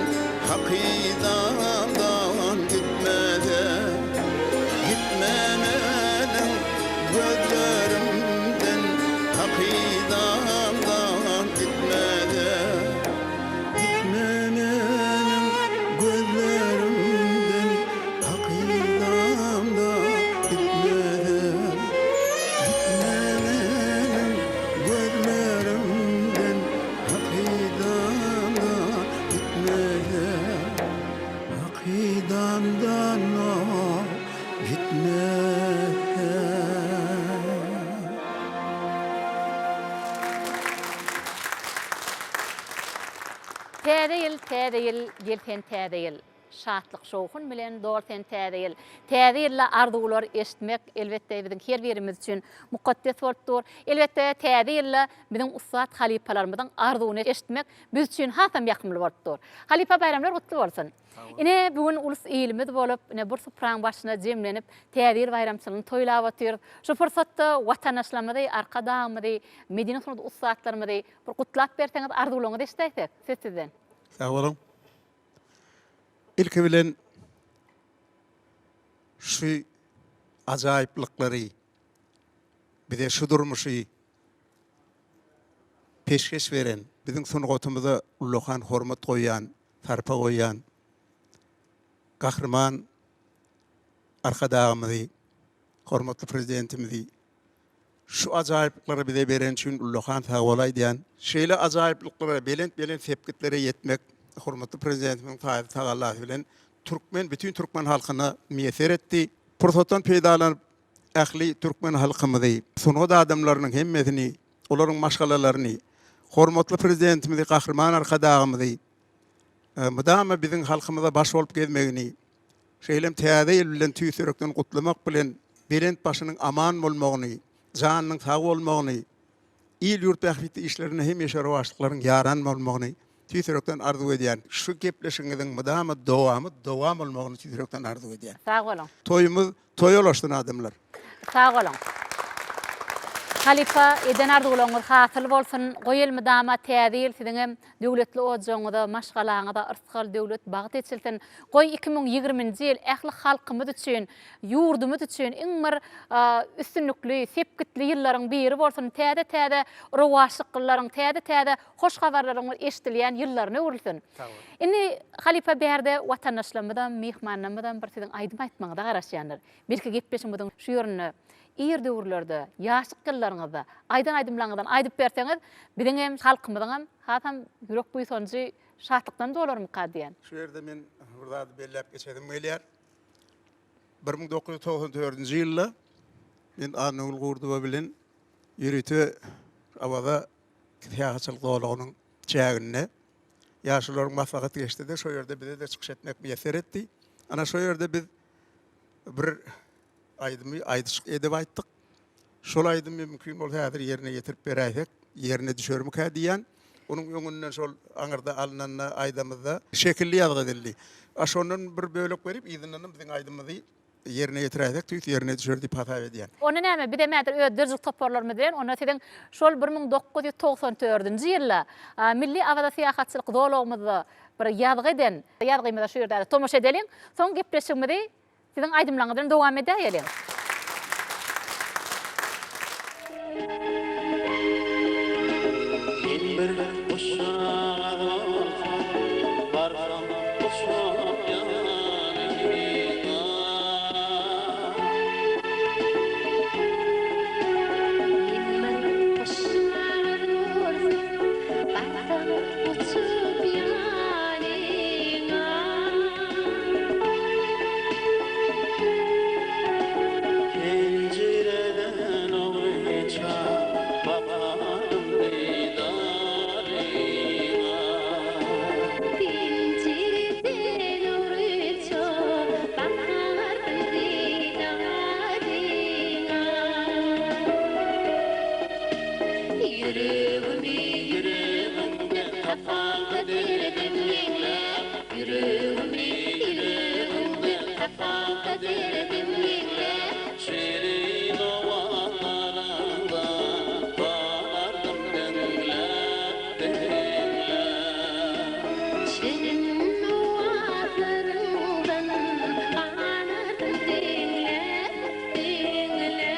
Hakydamdan gitme sen Gitme meniň Gözlerimden hakydamdan gitmede Gitme meniň gözlerimden hakydamdan gitmede Gitme meniň gözlerimden hakydamdan gitmede Hakydamdan Gitme. Täze ýyl, täze ýyl, gel sen täze ýyl. Şatlyk-şowhun bilen dol sen täze ýyl. Täze ýylda arzuwlar eşitmek, elbetde, biziň her birimiz üçin mukaddes bolup dur. Elbetde, täze ýylda biziň ussat halypalarymyzyň arzuwyny eşitmek biz üçin hasam ýakymly bolup dur. Halypa baýramlar gutly bolsun! Ine, bu gün ulus ilimiz bolup, ine, bir supraň başyna jemlenip, Täze ýyl baýramçylygyny toýlap otyrys. Şu pursatda watandaşlarymyzy, Arkadagymyzy, medeni sungat ussatlarymyzy bir gutlap berseňiz, arzuwlaryňyzy eşidäýsek, söz sizden. Sag boluň. Ilki bilen şu ajaýyplyklary bize şu durmuşy peşgeş beren, biziň sungatymyza ullakan hormat goýýan sarpa goýýan Gahryman Arkadagymyzy, hormatly Prezidentimizi şu ajaýyplyklary bize bereni üçin ullakan sag bol aýdýan. Şeýle ajaýyplyklara, belent-belent sepgitlere ýetmek. Hormatly Prezidentimiziň taýsyz tagallasy bilen türkmen, bütin türkmen halkyna miýesser etdi. Pursatdan peýdalanyp, ähli türkmen halkymyzy, sungat adamlarynyň hemmesini, olaryň maşgalalaryny, hormatly Prezidentimizi Gahryman Arkadagymyzy mydama biziň halkymyza baş bolup gezmegini, şeýle hem Täze ýyl bilen tüýs ýürekden gutlamak bilen belent başynyň aman bolmagyny, janynyň sag bolmagyny, il-ýurt bähbitli işlerinde hemişe rowaçlyklaryň ýaran bolmagyny tüýs ýürekden arzuw edýän. Şu gepleşigiňiziň mydama dowamy dowam bolmagyny tüýs ýürekden arzuw edýän. Sag boluň. Toýumyz toýa ulaşsyn adamlar. Sag boluň. Halypa eden arzuwlaryňyz hasyl bolsun. Goý elmydama täze ýyl siziňem döwletli ojagyňyza, maşgalaňyza yrsgal, döwlet, bagt eçilsin. Goý 2020-nji ýyl ähli halkymyz üçin, ýurdumyz üçin iň bir üstünlikli, sepgitli ýyllaryň biri bolsun. Täze-täze rowaçlyklaryň, täze-täze hoş habarlaryň eşidilýän ýyllaryna öwrülsin. Indi halypa bärde watandaşlarymyzam, myhmanlarymyzam bir siziň aýdym aýtmagyňyza garaşýandyr. Belki gepleşigimiziň şu ýerinde ir döwürlerde, ýaşlyk ýyllaryňyzda aýdan aýdymlaryňyzdan aýdyp berseňiz, biziňem, halkymyzyňam hasam ýürek buýsanjy şatlykdan dolarmyka diýýän. Şu ýerde men bir zady belläp geçesim gelýär. 1994-nji ýylda men Annagül Gurdowa bilen ýörite Awaza syýahatçylyk zolagynyň çäginde ýaşulularyň maslahaty geçdi-de, şo ýerde bize-de çykyş etmek miýesser etdi. Ana şo ýerde biz bir aýdymy aýdyşyk edip aýtdyk. Şol aýdymy mümkin bolsa häzir ýerine ýetirip beräýsek, ýerine düşermikä diýýän. Onuň öňünden şol aňyrda alnanda aýdamyzda şekilli ýazgy edildi. A şondan bir bölek berip, yzyndanam biziň aýdymymyzy ýerine ýetiräýsek tüýs ýerine düşer diýip hasap edýän. Onda näme, bizem häzir öz döredijilik toparlarymyz bilen onda siziň şol 1994-nji ýylda Milli Awaza syýahatçylyk zolagymyzda bir ýazgy eden ýazgymyza şu ýerde tomaşa edeliň. Soň gepleşigimizi siziň aýdymlaryňyz bilen dowam edäýeliň. Men bir guşjagaz bolsam, barsam uçup ýanyňa. Men bir guşjagaz bolsam, barsam uçup ýanyňa. Penjireden ogryça bakardym didaryňa. Penjireden ogryça bakardym didaryňa. Ýüregimi ýüregiňde tapaldy derdim ýeňläp. Ýüregimi ýüregiňde tapaldy derdim ýeňläp. Şirin owazlaryňdan galardym diňläp, diňläp. Şirin owazlaryňdan galardym diňläp, diňläp.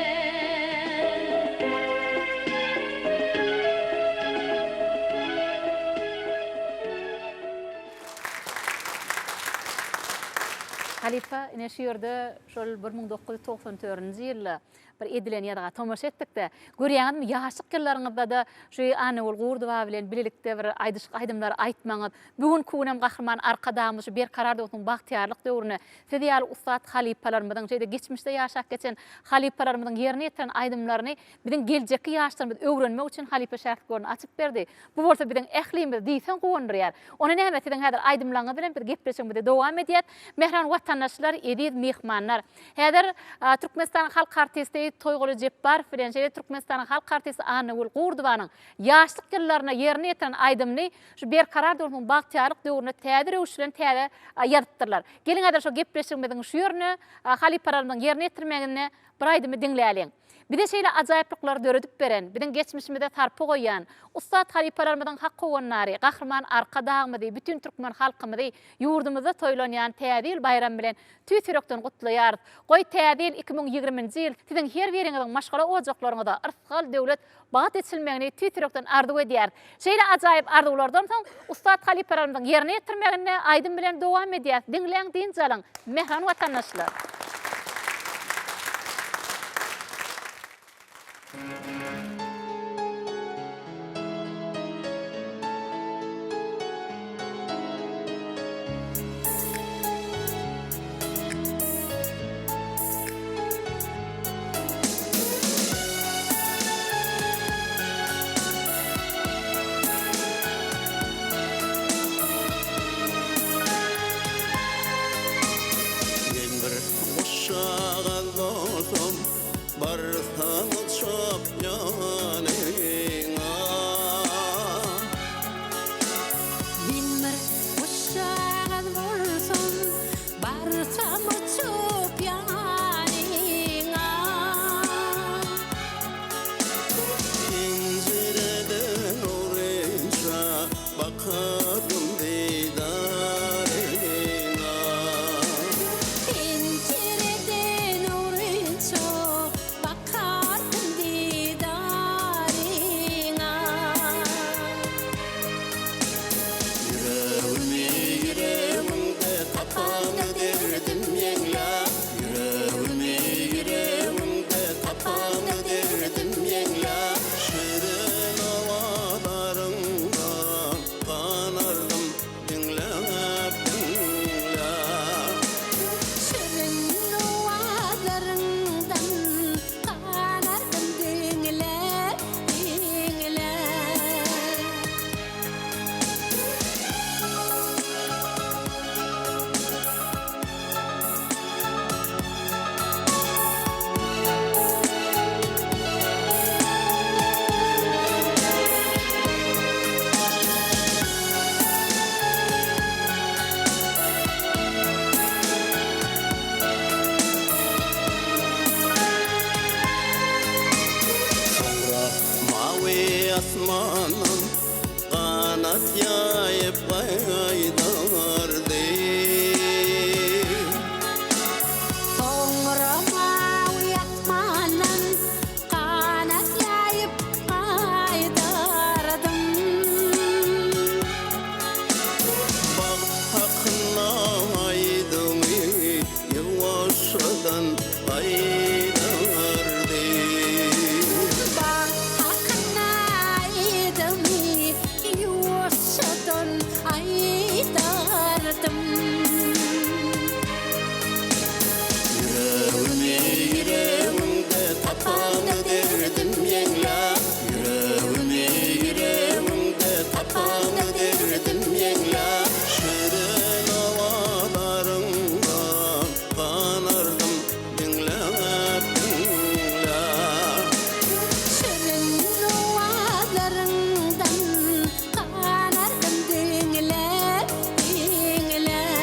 Halypa, ine şu ýerde şol 1994-nji ýylda bir edilen ýazga tomaşa etdik-de, görýäňizmi, ýaşlyk ýyllaryňyzda-da şu Annagül Gurdowa bilen bilelikde bir aýdyşyk aýdymlary aýtmagyňyz, bu günki günem Gahryman Arkadagymyz şu Berkarar döwletiň bagtyýarlyk döwründe siz ýaly ussat halypalarymyzyň, şeýle geçmişde ýaşap geçen halypalarymyzyň ýerine ýetiren aýdymlaryny Biziň geljekki ýaşlarymyz öwrenmek üçin halypa şägirt goruny açyp berdi. Bu bolsa biziň ählimizi diýseň guwandyrýar. Onda näme siziň häzir aýdymlaryňyz bilen biz gepleşigimizi dowam edýäs. Mähriban watandaşlar, eziz myhmanlar! Häzir Türkmenistanyň halk artisti Toýguly Jepbarow bilen şeýle Türkmenistanyň halk artisti Annagül Gurdowanyň ýaşlyk ýyllarynda ýerine ýetiren aýdymyny şu Berkarar döwletiniň bagtyýarlyk döwründe täze röwüş bilen täze ýazypdyrlar. Geliň häzir şo gepleşigimiziň şu ýerine halypalarymyzyň ýerine ýetirmeginde bir aýdymy diňläliň. Bize şeýle ajaýyplyklary döredip beren, biziň geçmişimize sarpa goýýan, ussat halypalarymyzyň hak howandary, Gahryman Arkadagymyzy, bütin türkmen halkymyzy ýurdumyzda toýlanýan Täze ýyl baýramy bilen tüýs ýürekden gutlaýarys. Goý, Täze ýyl 2020-nji ýyl siziň her biriňiziň maşgala ojaklaryňyza yrsgal, döwlet, bagt eçilmegini tüýs ýürekden arzuw edýäris. Şeýle ajaýyp arzuwlardan soň ussat halypalarymyzyň ýerine ýetirmeginde aýdym bilen dowam edýäris. Diňläň, dynç alyň, mähriban watandaşlar! Ganardym. Ýüregimi ýüregiňde tapamda derdim ýeňlär Ýüregimi ýüregiňde tapamda derdim ýeňlär Şirin owazlaryňdan ganardym diňläp diňläp. Şirin owazlaryňdan Ganardym diňläp, diňläp.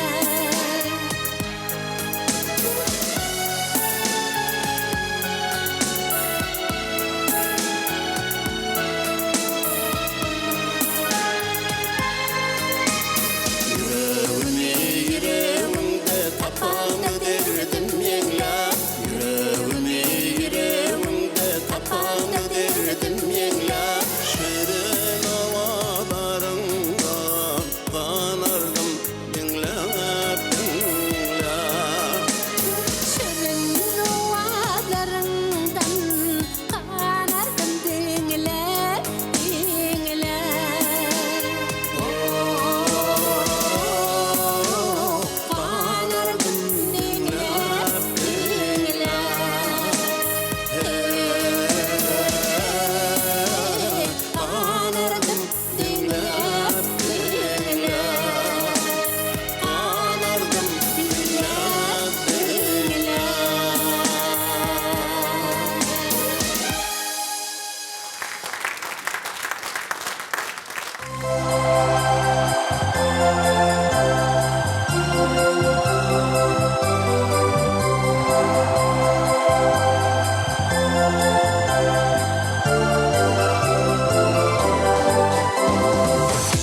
Ýüregimi ýüregiňde tapamda derdim ýeňlär Ýüregimi ýüregiňde tapamda derdim ýeňlär Şirin owazlaryňdan ganardym diňläp diňläp. Şirin owazlaryňdan ganardym diňläp diňläp. Ganardym diňläp diňläp. Ganardym diňläp diňläp. Ganardym diňläp diňläp.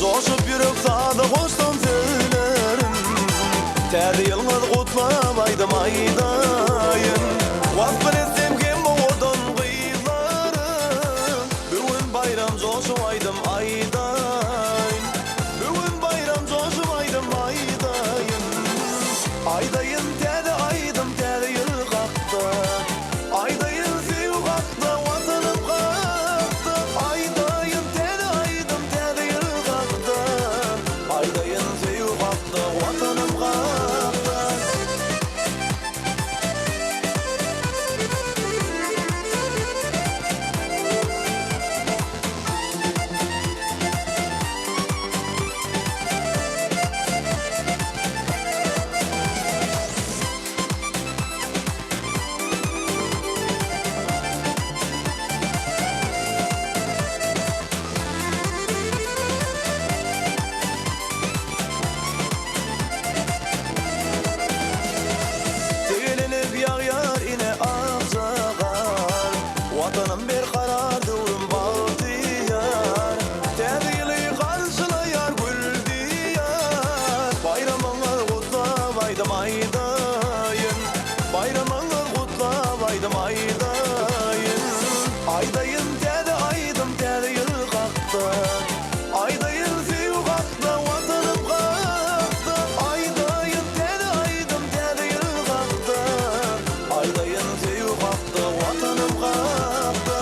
Joşup ýürek saza goşsam sözlerim, Täze ýylňyz gutlap aýdym aýdaýyn. Waspyn etsem hem owadan gyzlaryň, Bu gün baýram joşup aýdym aýdaýyn. Bu gün baýram joşup aýdym aýdaýyn. Aýdaýyn täze aýdym täze ýyl hakda. Aýdaýyn söýgi hakda, Watanym hakda. Aýdaýyn täze aýdym täze ýyl hakda. Aýdaýyn söýgi hakda, Watanym hakda. Tegelenip ýagýar ine akja gar, Watanym berkarar döwrüm bagtyýar. Täze ýyly garşylaýar gül diýar, Baýramyňyz gutlap aýdym aýdaýyn. Baýramyňyz gutlap aýdym aýdaýyn. Aýdaýyn täze aýdym täze ýyl hakda. Aýdaýyn söýgi hakda, Watanym hakda. Aýdaýyn täze aýdym täze ýyl hakda. Aýdaýyn söýgi hakda, Watanym hakda.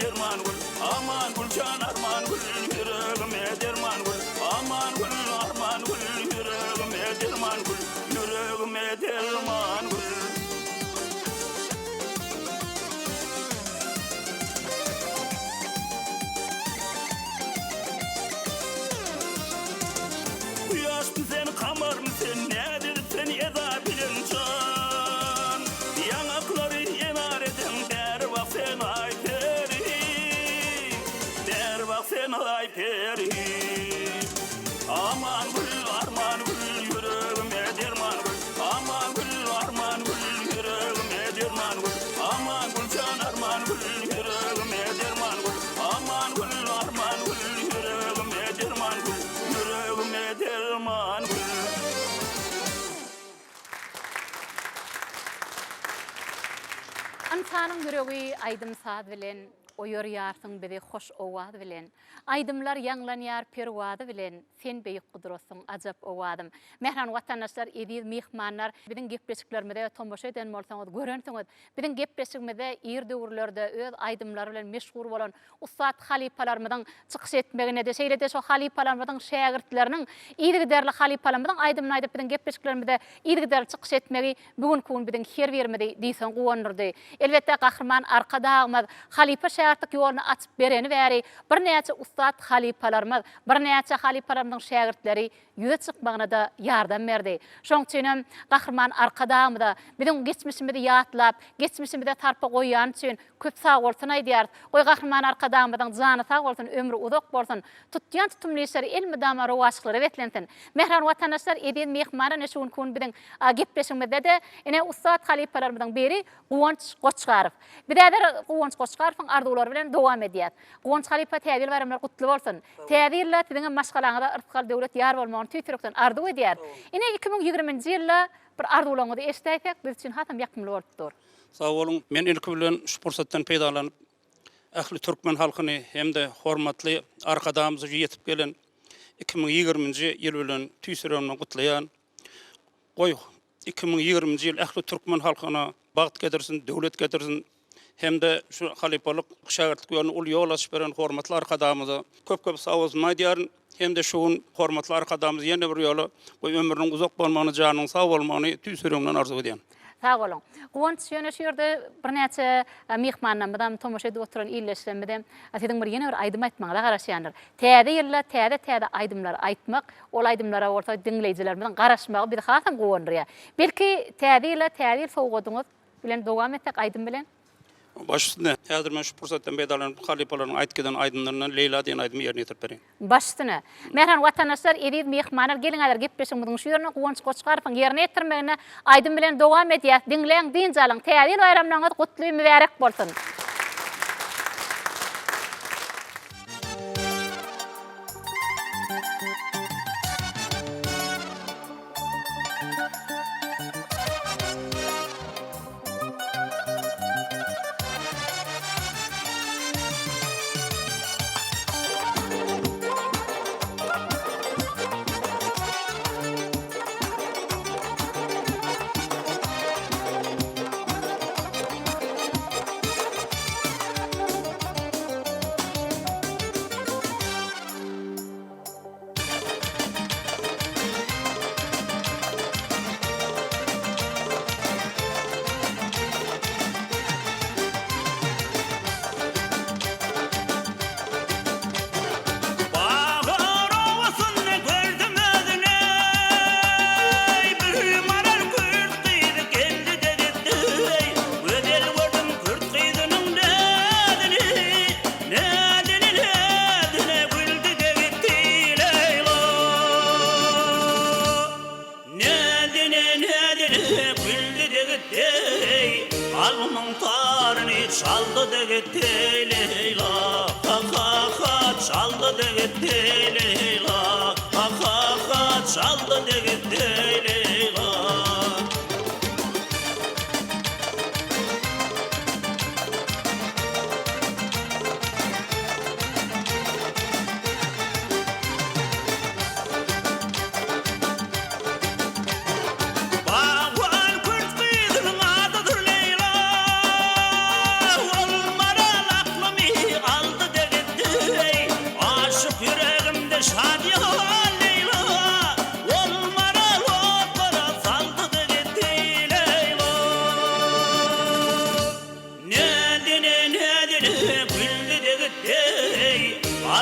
derman gül Aman gül jan arman gül Ýüregime derman gül Aman gül arman gül Ýüregime derman gül Ýüregime derman gül. Kuýaşmy sen, kamarmy sen, Nädip sen eda bilen jan? Ýaňaklary enar eden Bäri bak sen aý peri, Bäri bak sen aý peri. Aman gül, arman gül, Ýüregime derman gül. Aman gül, arman gül, Ýüregime derman gül. Aman gül jan, arman gül, Ýüregime derman gül. Aman gül, arman gül, Ýüregime derman gül. Ýüregime derman gül. Ynsanyň ýüregi aýdym-saz bilen, Oýarýarsyň bizi hoş owaz bilen. Aýdymlar ýaňlanýar perwazy bilen, Sen beýik gudratsyň, ajap owazym. Mähriban watandaşlar, eziz myhmanlar, biziň gepleşiklerimize tomaşa eden bolsaňyz, görensiňiz, biziň gepleşigimizde ir döwürlerde öz aýdymlary bilen meşhur bolan ussat halypalarymyzyň çykyş etmegine-de, şeýle-de şo halypalarymyzyň şägirtleriniň yzygiderli halypalarymyzyň aýdymyny aýdyp biziň gepleşiklerimizde yzygiderli çykyş etmegi bu günki gün biziň her birimizi diýseň guwandyrdy. Elbetde, Gahryman Arkadagymyz halypa-şägirtlik ýoluny açyp bereni bäri birnäçe ussat halypalarymyz, birnäçe halypalarymyzyň şägirtleri ýüze çykmagyna-da ýardam berdi. Şonuň üçinem Gahryman Arkadagymyza biziň geçmişimizi ýatlap, geçmişimize sarpa goýýany üçin köp sagbolsun aýdýarys. Goý, Gahryman Arkadagymyzyň jany sag bolsun, ömri uzak bolsun, tutýan tutumly işleri elmydama rowaçlyklara beslensin. Mähriban watandaşlar, eziz myhmanlar, ine şu günki gün biziň gepleşigimizde-de ine ussat halypalarymyzyň biri Guwanç Goçgarow. Biz häzir Guwanç Goçgarowyň arzuwlary bilen dowam edýäs. Guwanç halypa Täze ýyl baýramlary gutly bolsun! Täze ýylda siziňem maşgalaňyza yrsgal-döwlet ýar bolmagyny tüýs ýürekden arzuw edýäris. Ine 2020-nji ýylda bir arzuwlaryňyzy eşidäýsek biz üçin hasam ýakymly bolup dur. Sag boluň. Men ilki bilen şu pursatdan peýdalanyp, ähli türkmen halkyny hem-de hormatly Arkadagymyzy ýetip gelen 2020-nji ýyl bilen tüýs ýüregimden gutlaýan. Goý, 2020-nji ýyl ähli türkmen halkyna bagt getirsin, döwlet getirsin hem-de şu halypalyk, şägirtlik ýolunda uly ýol açyp beren hormatly Arkadagymyza köp-köp sag bolsun aýdýaryn hem-de şu gün hormatly Arkadagymyz ýene bir ýola goý ömrüniň uzak bolmagyny, janynyň sag bolmagyny tüýs ýüregimden arzuw edýän. Sag boluň. Guwanç, ýöne şu ýerde birnäçe myhmanlarymyzam, tomaşa edip oturan ildeşlerimizem siziň bir ýene bir aýdym aýtmagyňyza garaşýandyr. Täze ýylda täze-täze aýdymlary aýtmak, ol aýdymlara bolsa diňleýjilerimiziň garaşmagy bizi hasam guwandyrýar. Belki, täze ýyla täze ýyl sowgadyňyz bilen dowam etsek aýdym bilen? Baş üstüne. Häzir men şu pursatdan peýdalanyp, halypalaryň aýdyp giden aýdymlaryndan Leýla diýen aýdymy ýerine ýetirip bereýin. Baş üstüne. Mähriban watandaşlar, eziz myhmanlar, geliň häzir gepleşigimiziň şu ýerine Guwanç Goçgarowyň ýerine ýetirmeginde aýdym bilen dowam edýäs. Diňläň, dynç alyň. Täze ýyl baýramlaryňyz gutly, mübärek bolsun! Bahar owasynda gördüm özüni, Bir maral kürt gyzy geldi-de gitdi. Gözel gördüm kürt gyzynyň näzini, Näzini näzine güldi-de gitdi Leýla. Näzine näzine güldi-de gitdi, Kalbymyň taryny çaldy-da gitdi Leýla. Ha-ha-ha çaldy-da gitdi Leýla. Ha-ha-ha çaldy-da gitdi Leýla. Bagban kürt gyzynyň adydyr Leýla. Ol maral aklymy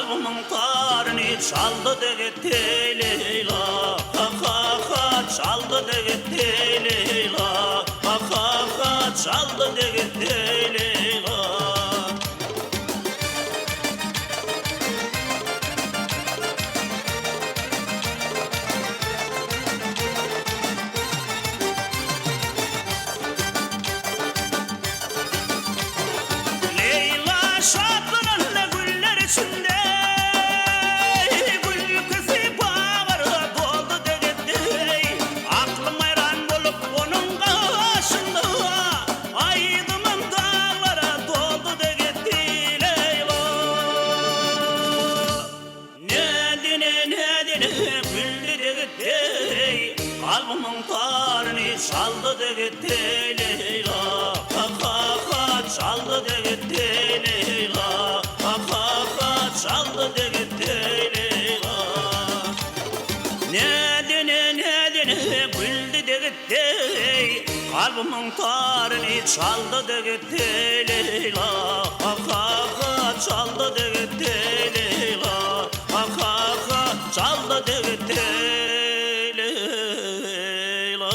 Kalbymyň taryny çaldy-da gitdi Leýla, ha-ha-ha, çaldy-da gitdi Leýla, ha-ha-ha, çaldy-da gitdi Leýla. Leýla şatlananda güller içinde, Gülküsi bagra doldy-da gitdi. Aklym haýran bolup onuň gaşynda, Aýdymym daglara doldy-da gitdi. Leýla. Nädene, nädene güldi-de gitdi, Kalbymyň taryny çaldy-da gitdi, Leýla, ha-ha-ha, çaldy-da gitdi, Leýla, ha-ha-ha, çaldy-da gitdi, Leýla. Nädene, nädene güldi-de gitdi, Kalbymyň taryny çaldy-da gitdi, Leýla, ha-ha-ha, çaldy-da gitdi, Leýla, ha-ha-ha, çaldy-da gitdi, Leýla.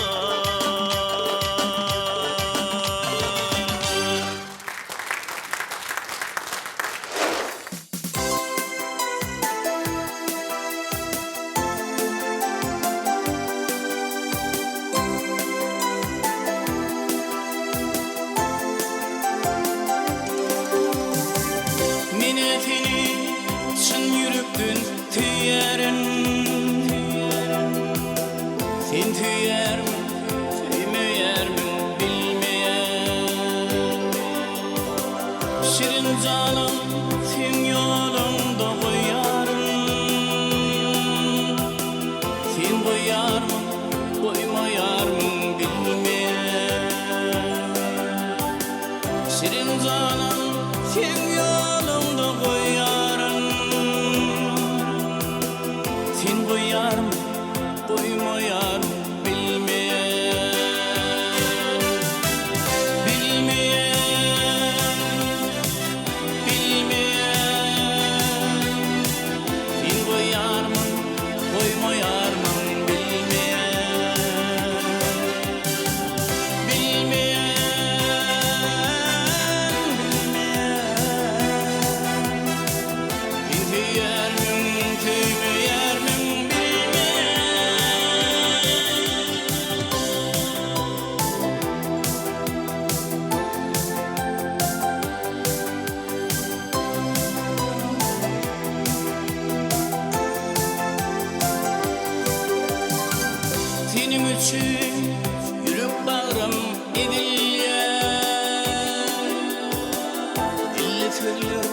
Men-ä seni çyn ýürekden söýýärin. Sen söýýärmiň, söýmeýärmiň bilmeýän. Şirin janym seň ýoluňda goýaryn. Sen goýarmyň, goýmaýarmyň bilmeýän. Şirin janym seň ýoluňda goýaryn. Sen goýarmyň, goýmaýarmyň bilmeýän. Bilmeýän, bilmeýän. Sen goýarmyň, goýmaýarmyň bilmeýän. Bilmeýän, bilmeýän. Sen söýýärmiň, söýmeýärmiň bilmeýän. Seniň üçin ýürek bagrym ezilýär. Dilli sözler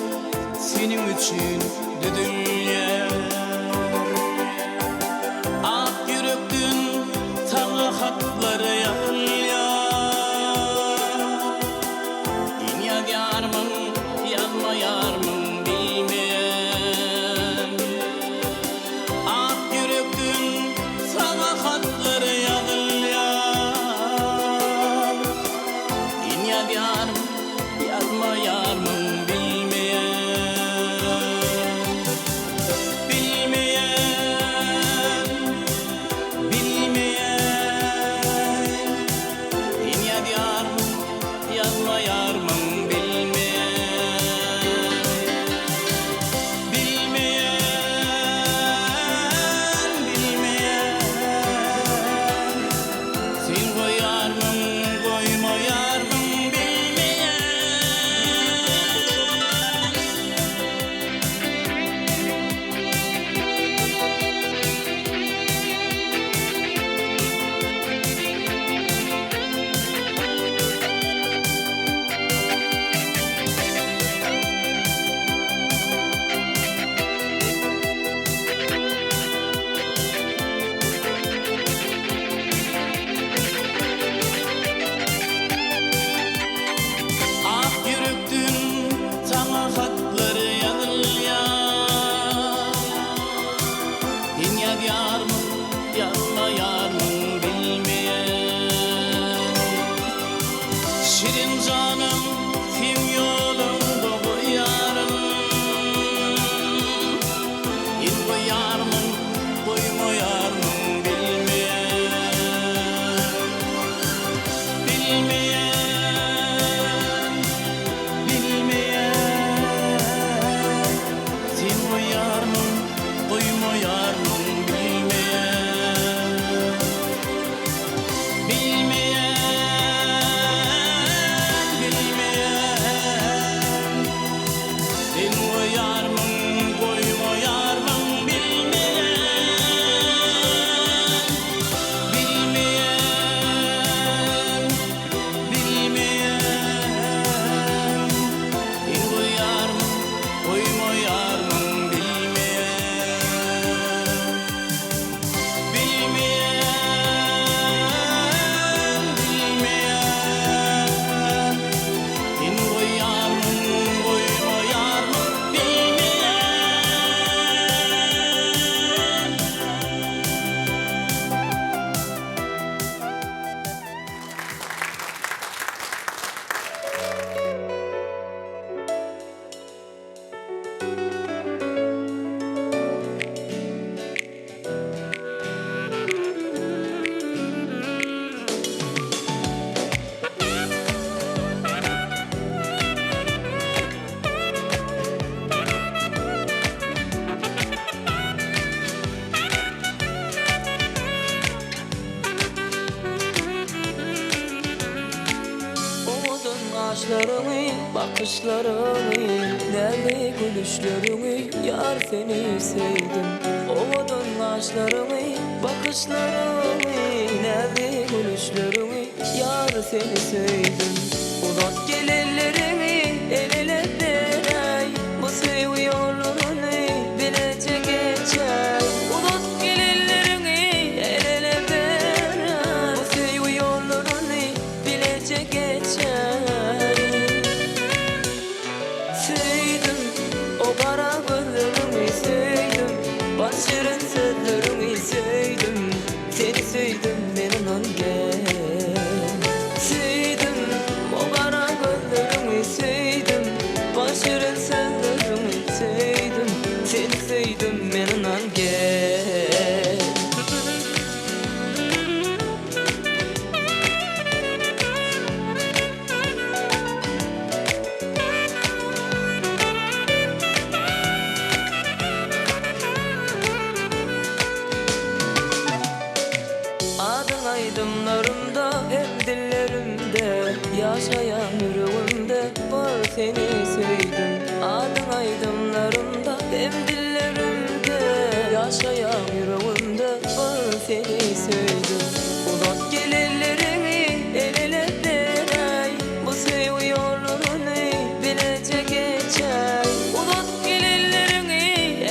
seniň üçin düzülýär. Ak ýürekden saňa hatlar ýazylýar. Sen ýazýarmyň, ýazmaýarmyň bilmeýän. Ak ýürekden saňa hatlar ýazylýar. Sen ýazýarmyň, ýazmaýarmyň bilmeýän. Bilmeýän, bilmeýän. Sen ýazýarmyň, ýazmaýarmyň bilmeýän. gaşlaryňy, bakyşlaryňy, Näzli gülüşleriňi, ýar seni söýdüm. Owadan gaşlaryňy, bakyşlaryňy, Näzli gülüşleriňi, ýar seni söýdüm. Uzat gel elleriňi, el-ele beräý, Bu söýgi ýollaryny bileje geçäý. Uzat gel elleriňi, el-ele beräý, Bu söýgi ýollaryny bileje geçäý. Söýdüm, o gara gözleriňi söýdüm, Bal şirin sözleriňi söýdüm, Seni söýdüm men ynan gel. Söýdüm, o gara gözleriňi söýdüm, Bal şirin sözleriňi söýdüm, Seni söýdüm men ynan gel. Adyň aýdymlarymda hem dillerimde Ýaşaýan ýüregimde bar seni söýdüm Adyň aýdymlarymda hem dillerimde Ýaşaýan ýüregimde bar seni söýdüm Uzat gel elleriňi el-ele beräý Bu söýgi ýollaryny bileje geçäý Uzat gel elleriňi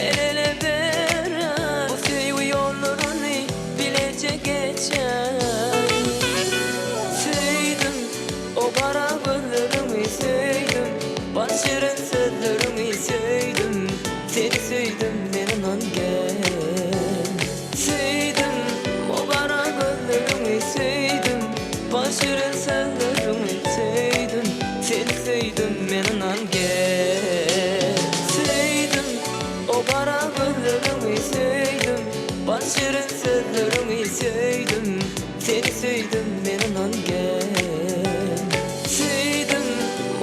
el-ele beräý Bu söýgi ýollaryny bileje geçäý Söýdüm o gara gözleriňi söýdüm Bal şirin sözleriňi söýdüm Seni söýdüm men ynan gel Söýdüm o gara gözleriňi söýdüm Bal şirin sözleriňi söýdüm Seni söýdüm men ynan gel Söýdüm o gara gözleriňi söýdüm Bal şirin sözleriňi söýdüm Seni söýdüm men ynan gel Söýdüm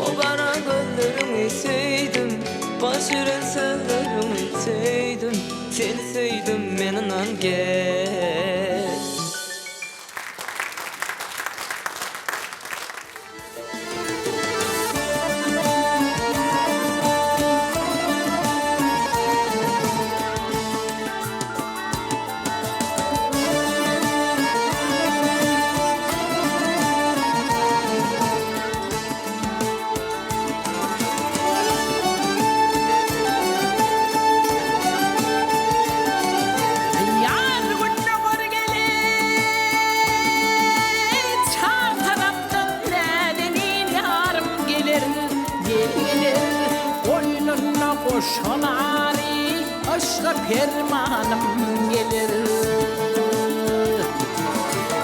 o gara gözleriňi söýdüm Bal şirin sözleriňi söýdüm Seni söýdüm men ynan gel. Ýar gündogar gelip, çar tarapdan näzenin ýarym geler, gel geler, goýnunda goşalary, yşga permanym geler.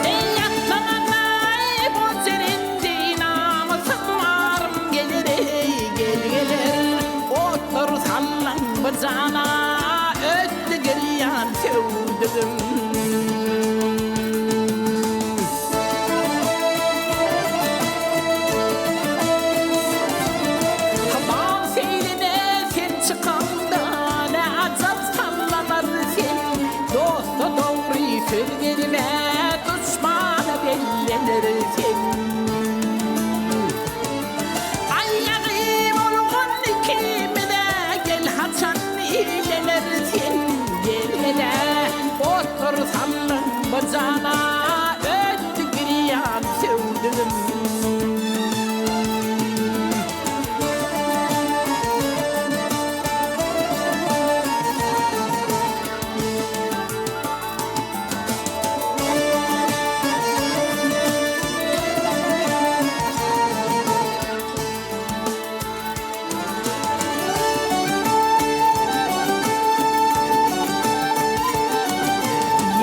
Eý, atlananay, bu jeren deý namysym arym geler, eý, gel geler, otlar sallan bu jana, ötdi girýan söwdügim. Bag seýline sen çykaňda, ne ajap sallanar sen, Dosta dogry söz berme, duşmana bellener sen. Aýagy bolgun ikimize, gel haçan ilener sen, Gel hele, otur sallan bu jana, ötdi girýan söwdügim.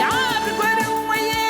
Ýar görüň we.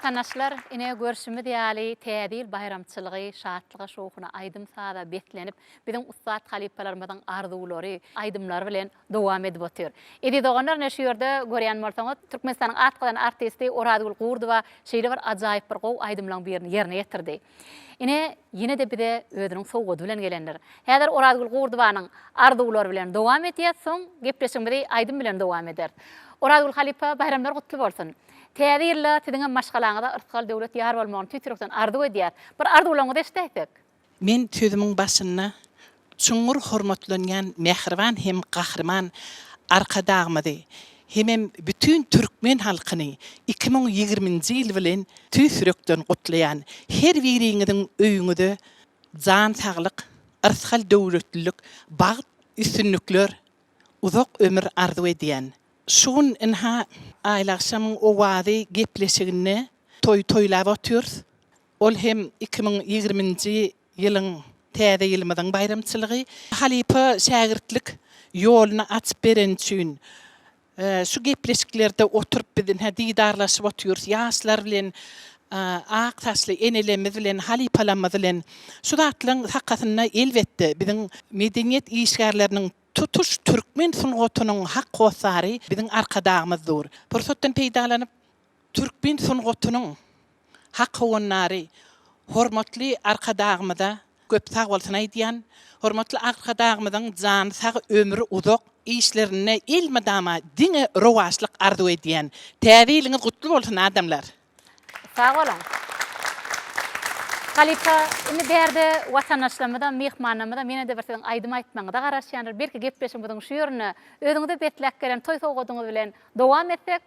Watandaşlar, ine, görşümiz ýaly, Täze ýyl baýramçylygy şatlyga-şowhuna, aýdym-saza beslenip, biziň ussat halypalarymyzyň arzuwlary, aýdymlary bilen dowam edip otyr. Eziz doganlar, ine, şu ýerde görýän bolsaňyz, Türkmenistanyň at gazanan artisti Orazgül Gurdowa şeýle bir ajaýyp bir gowy aýdymlaryň birini ýerine ýetirdi. Ine, ýene-de bize özüniň sowgady bilen gelendir. Häzir Orazgül Gurdowanyň arzuwlary bilen dowam edýäs, soň gepleşigimizi aýdym bilen dowam ederis. Orazgül halypa, baýramlar gutly bolsun! Täze ýylda siziňem maşgalaňyza yrsgal-döwlet ýar bolmagyny tüýs ýürekden arzuw edýäs. Bir arzuwlaryňyzy eşidäýsek. Men sözümiň başynda çuňňur hormatlanýan mähriban hem gahryman Arkadagymyzy hemem bütin türkmen halkyny 2020-nji ýyl bilen tüýs ýürekden gutlaýan. Her biriňiziň öýüňize jan saglyk, yrsgal-döwletlilik, bagt, üstünlikler, uzak ömür arzuw edýän. Şu gün ynha Aýlagşamyň owazy gepleşiginde toý toýlap otyrys. Ol hem 2020-nji ýylyň Täze ýylymyzyň baýramçylygy. Halypa şägirtlik ýoluny açyp bereni üçin şu gepleşiklerde oturyp biz ynha didarlaşyp otyrys. Ýaşlar bilen, ak saçly enelerimiz bilen, halypalarymyz bilen. Şu zatlaryň sakasynda elbetde biziň medeniýet işgärleriniň Tutuş türkmen sungatynyň hak hossary biziň Arkadagymyz dur. Pursatdan peýdalanyp, türkmen sungatynyň hak howandary hormatly Arkadagymyza köp sag bolsun aýdýan. Hormatly Arkadagymyzyň jany sag, ömri uzak, işlerinde elmydama diňe rowaçlyk arzuw edýän. Täze ýylyňyz gutly bolsun adamlar! Sag boluň. Halypa, indi bärde watandaşlarymyzam, myhmanlarymyzam ýene-de bir siziň aýdym aýtmagyňyza garaşýandyr. Belki gepleşigimiziň şu ýerinde özüňize besläp gelen toý sowgadyňyz bilen dowam etsek,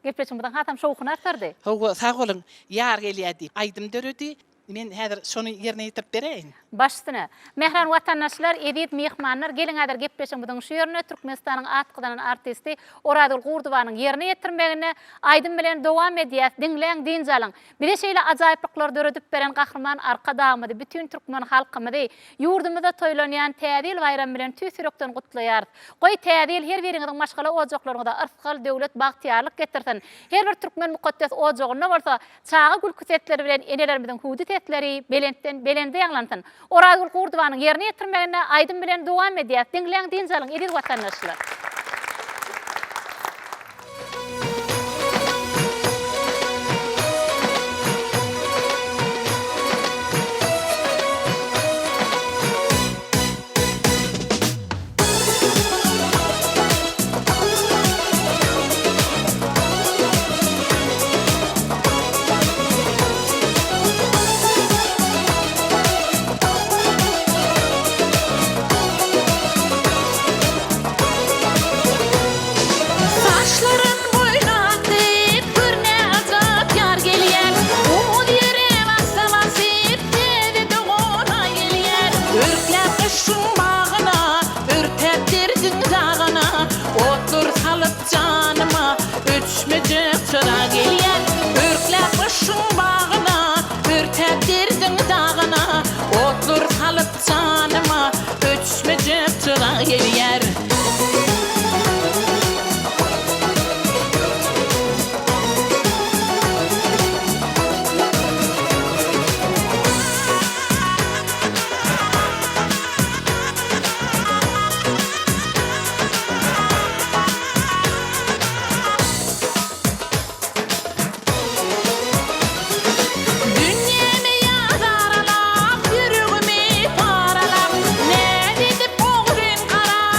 gepleşigimiziň hasam şowhuny artardy. Hawa, sag boluň. Ýar gelýär diýip aýdym döredi. Men häzir şony ýerine ýetirip beräýin. Baş üstüne. Mähriban watandaşlar, eziz myhmanlar, geliň häzir gepleşigimiziň şu ýerinde Türkmenistanyň at gazanan artisti Orazgül Gurdowanyň ýerine ýetirmeginde aýdym bilen dowam edýäs. Diňläň, dynç alyň. Bize şeýle ajaýyplyklary döredip beren Gahryman Arkadagymyzy, bütin türkmen halkymyzy ýurdumyzda toýlanýan Täze ýyl baýramy bilen tüýs ýürekden gutlaýarys. Goý, Täze ýyl her biriňiziň maşgala ojaklaryňyza yrsgal, döwlet, bagtyýarlyk getirsin. Her bir türkmen mukaddes ojagynda bolsa Çaga gülki sesleri bilen enelerimiziň hüwdi sesleri belentden belende ýaňlansyn. Orazgül Gurdowanyň ýerine ýetirmeginde aýdym bilen dowam edýäs. Diňläň dynç alyň eziz watandaşlar. Saçlaryn boýnadyp, gör ne ajap ýar gelýär. Uz ýere bassa basyp, täze dogan aý gelýär. Örkläp gyşyň bagyna, örtäp derdiň dagyna, Otlar salyp janyma, öçmejek çyra gelýär. Örkläp gyşyň bagyna, örtäp derdiň dagyna, Otlar salyp janyma, öçmejek çyra gelýär. Dünýämi ýaz aralap, ýüregimi paralap, Näz edip ogryn garap.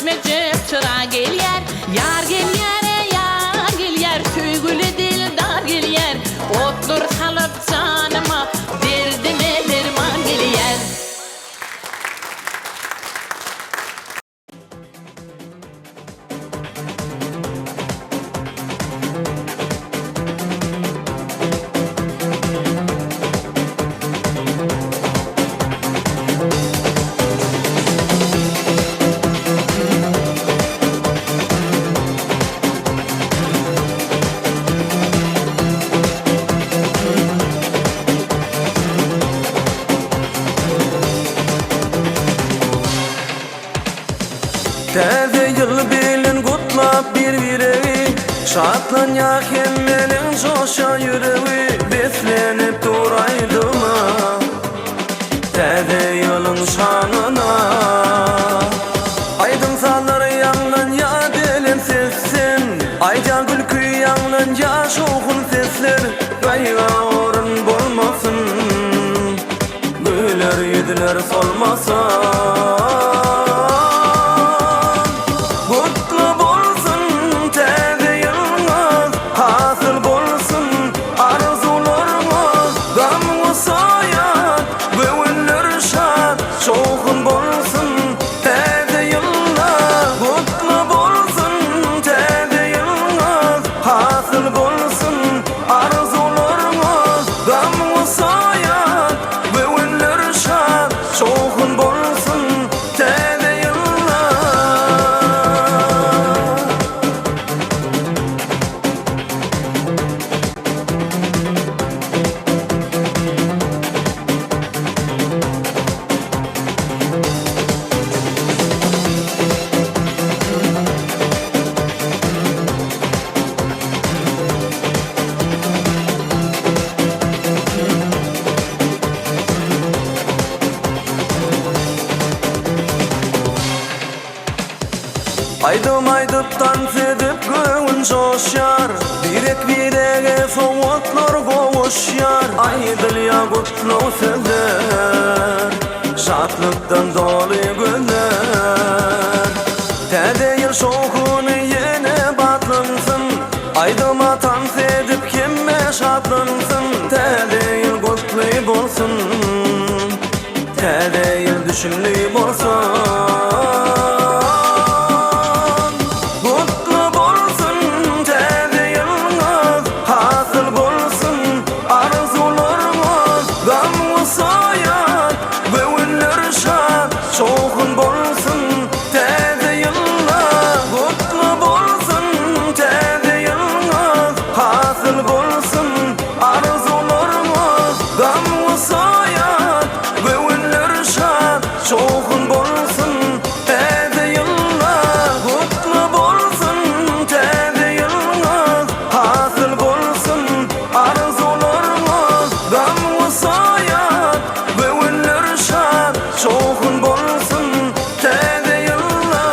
Öçmejek çyra gelýär. Ýar gelýär-e, ýar gelýär, Söýgüli dildar gelýär. Otlar salyp janyma, Derdime derman gelýär. Täze ýyl bilen gutlap bir-biregi, Şatlanýar hemmeleň joşa ýüregi, Beslenip dur aýdyma, Täze ýylyň şanyna. Aýdym-sazlar ýaňlanýar belent sesden, Aýdýan gülki ýaňlanýar şowhun sesler, Gaýga orun bolmasyn. Güler ýüzler solmasyn. Gutly bolsun täze ýylyňyz, Hasyl bolsun arzuwlaryňyz, Gam-gussa ýat, göwünler şat, Şowhun bolsun täze ýylda. Gutly bolsun täze ýylyňyz, Hasyl bolsun Arzuwlaryňyz gam-gussa ýat, Göwünler şat, şowhun bolsun Täze ýylda. Aýdym aýdyp tans edip göwün joşýar Birek-birege sowgatlar gowuşýar Aýdylýar gutlag sözler Şatlykdan doly gözler Täze ýyl şowhuny ýene batlansyn Aýdyma tans edip hemme şatlansyn Täze ýyl gutly bolsun Täze ýyl düşümli bolsun Gutly bolsun täze ýylyňyz Hasyl bolsun arzuwlaryňyz Gam-gussa ýat, göwünler şat Şowhun bolsun Täze ýylda gutly bolsun Täze ýylyňyz hasyl bolsun Arzuwlaryňyz gam-gussa ýat Göwünler şat, şowhun bolsun Täze ýylda gutly bolsun Täze ýylyňyz hasyl bolsun Arzuwlaryňyz gam-gussa ýat Göwünler şat, şowhun bolsun Täze ýylda.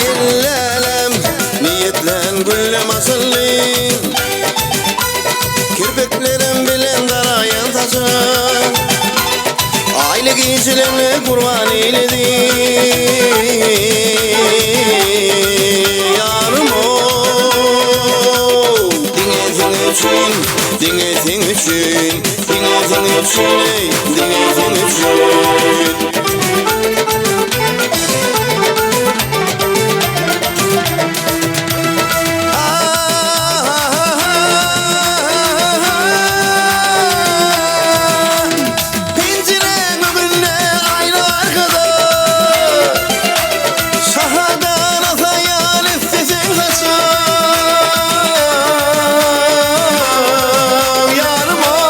Gellälem, niýetlän güllem asylly, Kirpiklerim bilen daraýan saçyň, Aýly gijelerňe gurban eýledi. Ýarym-ow, diňe seň üçin, diňe seň üçin, diňe seň üçin, eý, diňe seň üçin. Penjiräň öňünde aýna arkada Şahadan asaýan isleseň saçyň Ýarym-ow.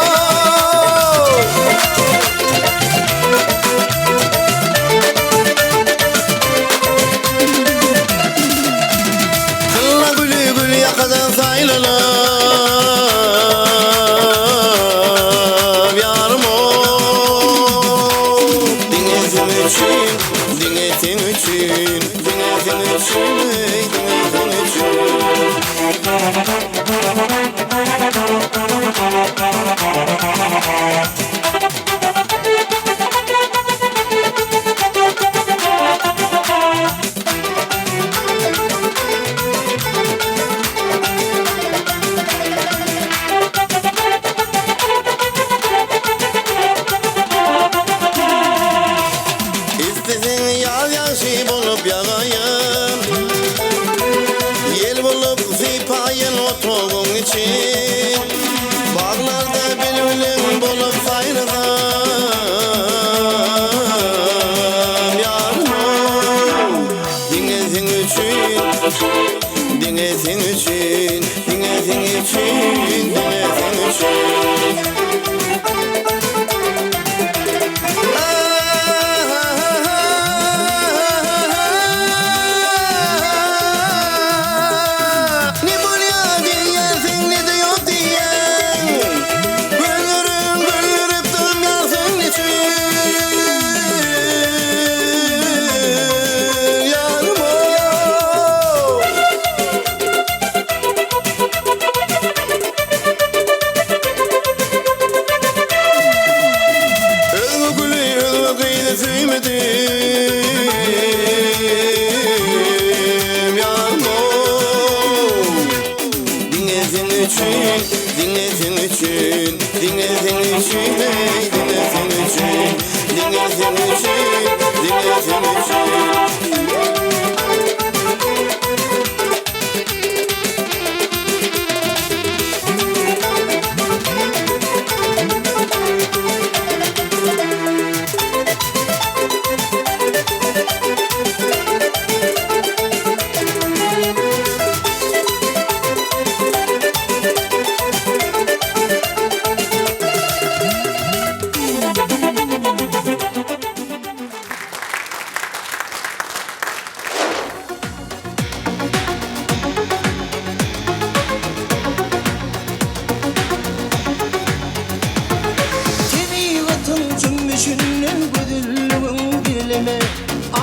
üçin. Ne bolýar diýýärsiň, ne-de ýok diýýäň. Gözleriň güldürip dymýarsyň neçün ýarym-ow. Özge güli, özge gyzy söýmedim ýarym-ow. Diňe seň üçin, diňe seň üçin, diňe seň üçin, eý, diňe seň üçin, diňe seň üçin, diňe seň üçin. Tebigatyň jümmüşinden gözelligiň gizleme,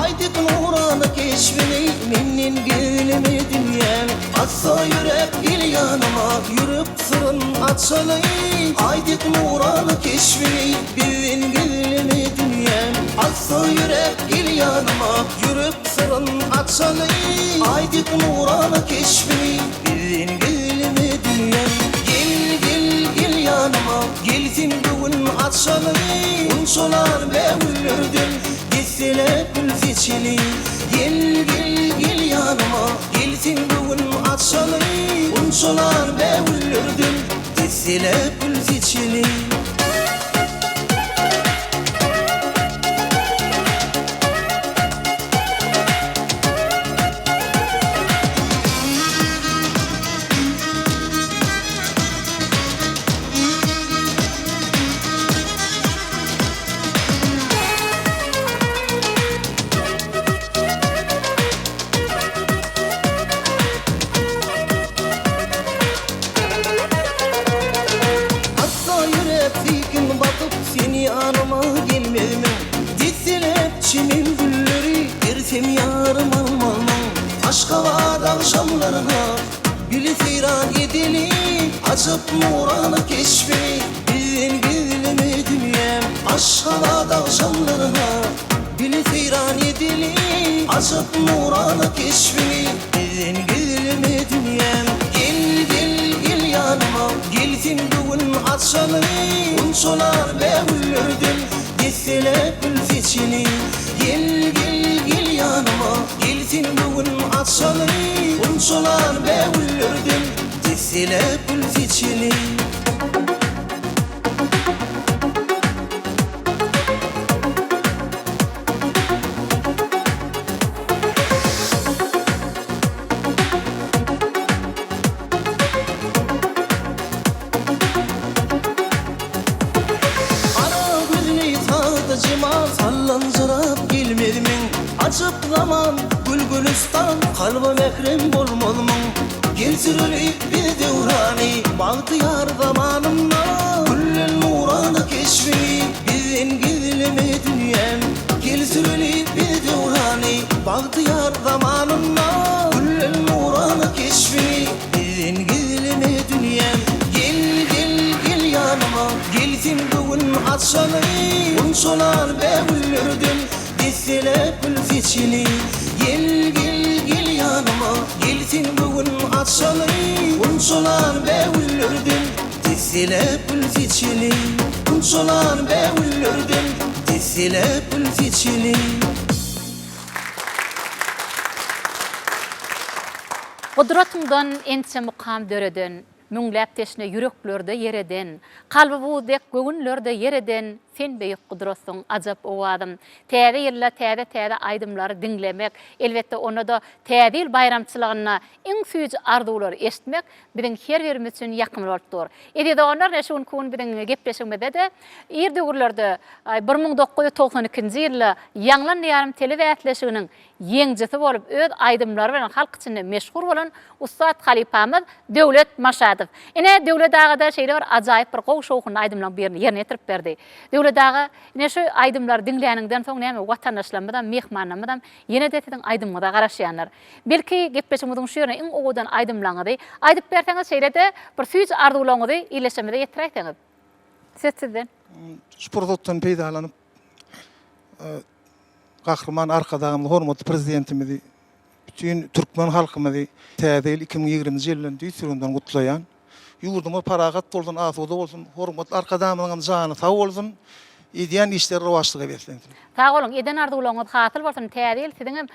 Aý dek nurana keşbini menden gizleme dünýäm. Assa ýürek gel ýanyma, ýürek syryn açaly, Aý dek nurana keşbini bizden gizleme dünýäm. Assa ýürek gel ýanyma, ýürek syryn açaly, Aý dek nurana keşbini bizden gizleme dünýäm. Gel, gel, gel ýanyma, gel sen göwün açaly, Gunçalar bägüllerden desseläp gül seçeli. Gel, gel, gel ýanyma, gel sen göwün açaly, Gunçalar bägüllerden desseläp gül seçeli. Assa ýürek silkin basyp sen ýanyma gelmezmiň Desseläp çemen gülleri bersem ýarym almazmyň Aşgabat agşamlaryna bile seýran edeli Ajap nurana keşbi bizden gizleme dünýäm Aşgabat agşamlaryna bile seýran edeli Ajap nurana keşbiňi bizden gizleme dünýäm Gel gel gel ýanyma gel sen göwün açaly Gunçalar bägüllerden desseläp gül seçeli Gel gel gel ýanyma gel sen göwün açaly Gunçalar bägüllerden desseläp gül seçeli. Gara gözli sada jemal sallanjyrap gelmezmiň? Ajap zaman, gül-gülüstan, kalba mährem bolmazmyň? Gel süreli biz döwrany, bagtyýar zamanynda, Güllen nurana keşbiňi bizden gizleme dünýäm. Gel süreli biz döwrany, bagtyýar zamanynda, Güllen nurana keşbiňi Bizden gizleme dünýäm Gel gel gel ýanyma Gel sen göwün açaly Gunçalar bägüllerden Desseläp gül seçeli Gel gel gel ýanyma Gel sen göwün açaly Gunçalar bägüllerden Desseläp gül seçeli Gunçalar bägüllerden Desseläp gül seçeli. Gudratyňdan ençe mukam döreden. Müňläp teşne ýüreklerde ýer eden, Kalby buz dek göwünlerde ýer eden Sen beýik gudratsyň, ajap owazym. Täze ýylda täze-täze aýdymlary diňlemek, elbetde onda-da Täze ýyl baýramçylygynda iň süýji arzuwlary eşitmek biziň her birimiz üçin ýakymly bolup dur. Eziz doganlar, ine şu günki gün biziň gepleşigimizde-de ir döwürlerde 1992-nji ýylda Ýaňlan diýarym telebäsleşiginiň ýeňjisi bolup, öz aýdymlary bilen halk içinde meşhur bolan ussat halypamyz Döwlet Maşadow. Ine, Döwlet aga-da şeýle bir ajaýyp bir gowy şowhunly aýdymlaryň birini ýerine ýetirip berdi. Döwlet aga, ine şu aýdymlary diňläniňden soň näme watandaşlarymyzam, myhmanlarymyzam ýene-de siziň aýdymyňyza garaşýanlar. Belki, gepleşigimiziň şu ýerine iň owadan aýdymlaryňyzy aýdyp berseňiz, şeýle-de bir süýji arzuwlaryňyzy ildeşlerimize ýetiräýseňiz. Söz sizden. Şu pursatdan peýdalanyp, Gahryman Arkadagymyzy, hormatly Prezidentimizi, bütin türkmen halkymyzy Täze ýyl 2020-nji ýyl bilen tüýs ýüregimden gutlaýan. Ýurdumyz parahat bolsun, asuda bolsun, hormatly Arkadagymyzyň hem jany sag bolsun, edýän işleri rowaçlyga beslensin. Sag boluň, eden arzuwlaryňyz hasyl bolsun, Täze ýyl siziň hem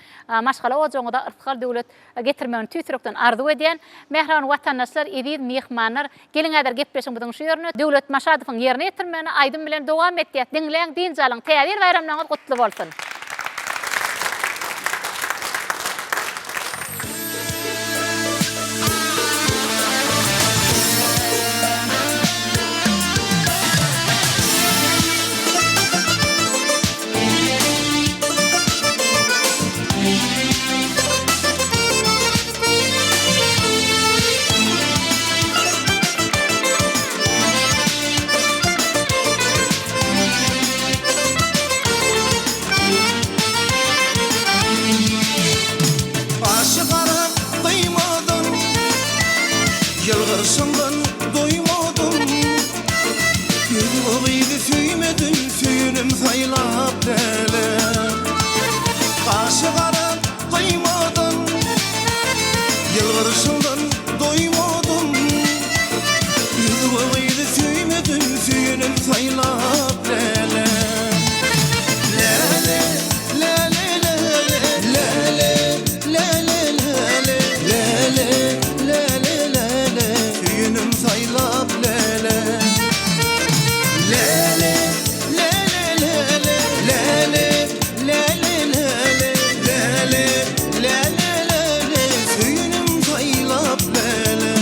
maşgala ojagyňyza yrsgal-döwlet getirmegini tüýs ýürekden arzuw edýän. Mähriban watandaşlar, eziz myhmanlar, geliň häzir gepleşigimiziň şu ýerine Döwlet Maşadowyň ýerine ýetirmegini aýdym bilen dowam etýäs. Diňläň, dynç alyň, Täze ýyl baýramlaryňyz gutly bolsun! Aşy gara gyýmadan, Ýylgyrşyňdan doýmadym. Özge gyzy söýmedim, Söýenim saýlap läle. Gaşy gara gyýmadan, Ýylgyrşyňdan doýmadym. Özge gyzy söýmedim, Söýenim saýlap läle. Läle, läle, läle, läle, läle, läle, läle, läle, läle, Söýenim saýlap läle. Läle, läle, läle, läle, läle, läle, läle, läle, läle, Söýenim saýlap läle.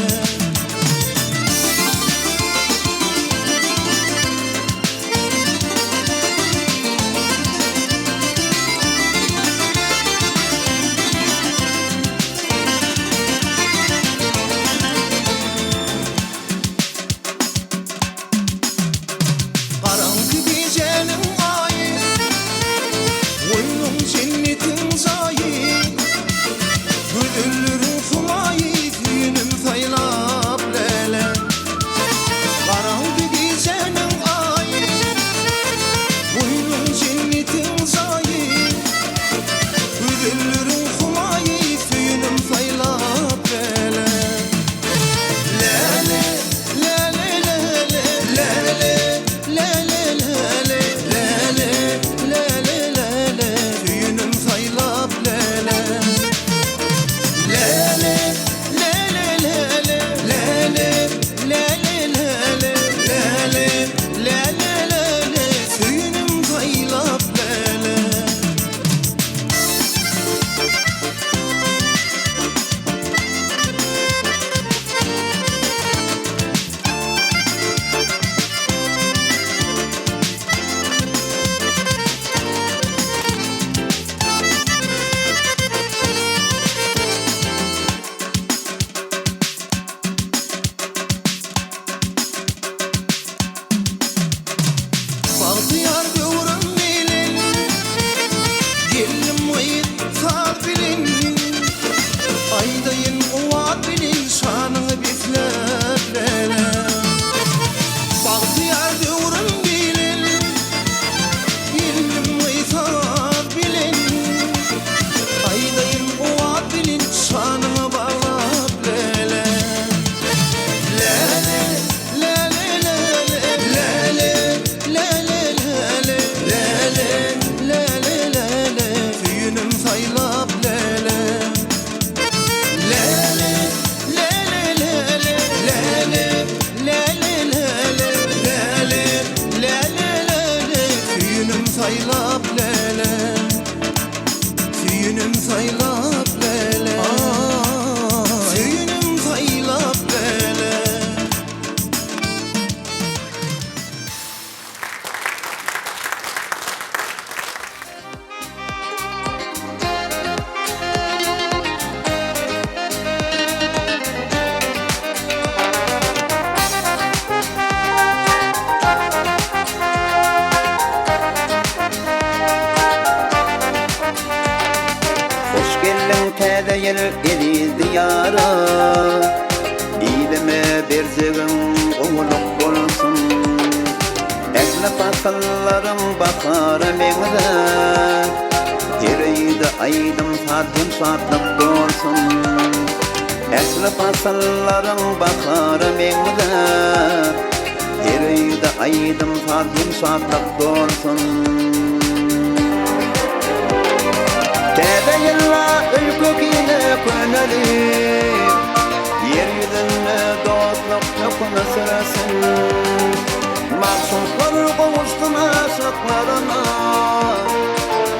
ýara. Ilime berjegim gowulyk bolsun. Ähli pasyllaryň bahara meňzär. Her öýde aýdym-saz hem şatlyk dolsun. Ähli pasyllaryň bahara meňzär. Her öýde aýdym-saz hem şatlyk dolsun. Täze ýylda öýke-kine könelip, Ýer ýüzünde dostluk höküm sürsün. Magşuklar gowuşsyn aşyklaryna,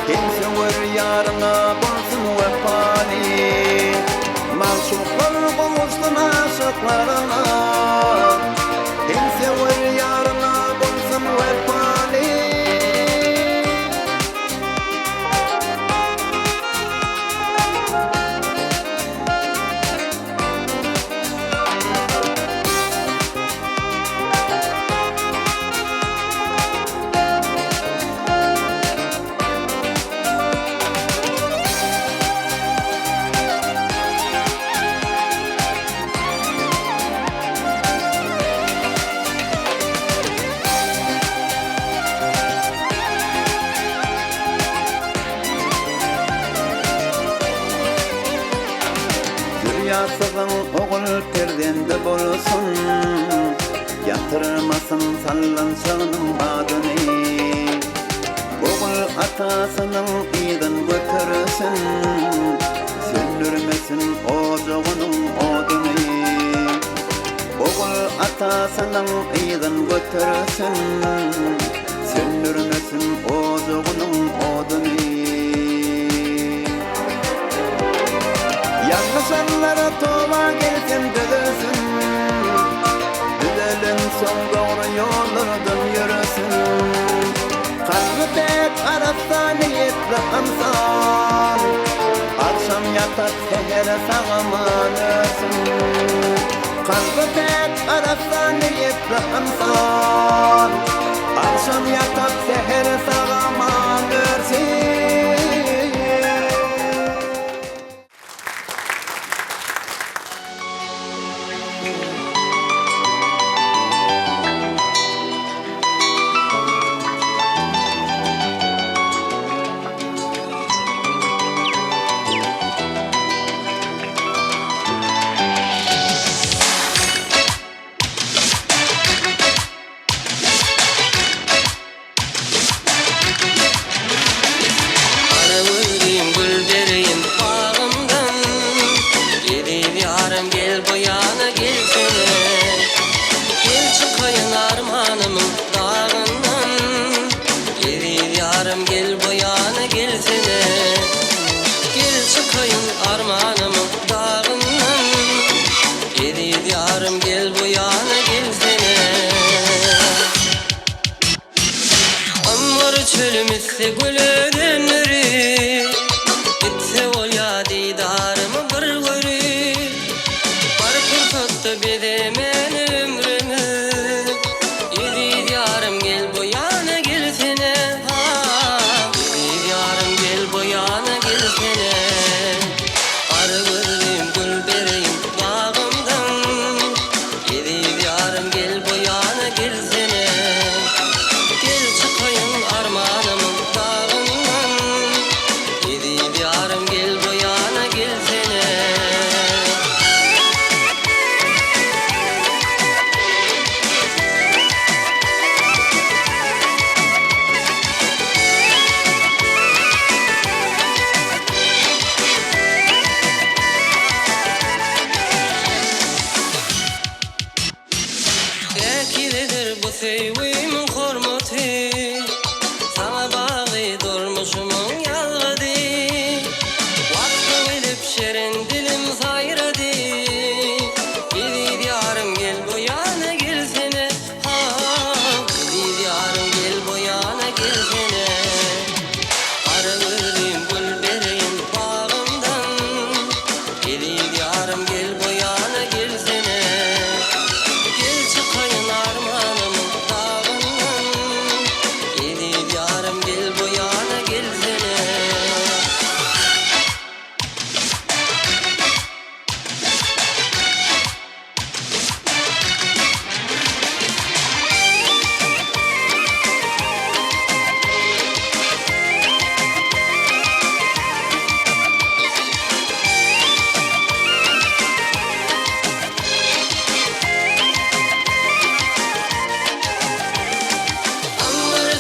Hem söwer ýaryna bolsun wepaly. Magşuklar gowuşsyn aşyklaryna, Hem söwer ýaryna bolsun wepaly. Zürýatsyzyň ogul perzendi bolsun, Ýatyrmasyn sallançagynyň badyny. Ogul atasynyň yzyn götersin, Söndürmesin ojagynyň oduny. Ogul atasynyň yzyn götersin, Söndürmesin ojagynyň oduny. Ýalňyşanlar toba gelsin düzelsin, Düzelensoň dogry ýollardan ýöresin. Kalby päk arassa niýetli ynsan, Agşam ýatyp säher sag-aman örsün. Kalby päk arassa niýetli ynsan, Agşam ýatyp säher sag-aman örsün. Gara gözlim gül bereýin bagymdan, Eziz ýarym gel bu ýana gelsene. Gel çykaýyn armanymyň dagyndan, Eziz ýarym gel bu ýana gelsene. Gel çykaýyn armanymyň dagyndan, Eziz ýarym gel bu ýana gelsene. Ammar çölüm isse güle döneri, Gitse bolýa didarymy bir görüp. Bar pursatda bezemen ömrümi, Eziz ýarym gel bu ýana gelsene, ha. Eziz ýarym gel bu ýana gelsene. Gara gözlim gül bereýin bagymdan, Eziz ýarym gel bu ýana gelsene. Gel çykaýyn armanymyň dagyndan, Eziz ýarym gel bu ýana gelsene.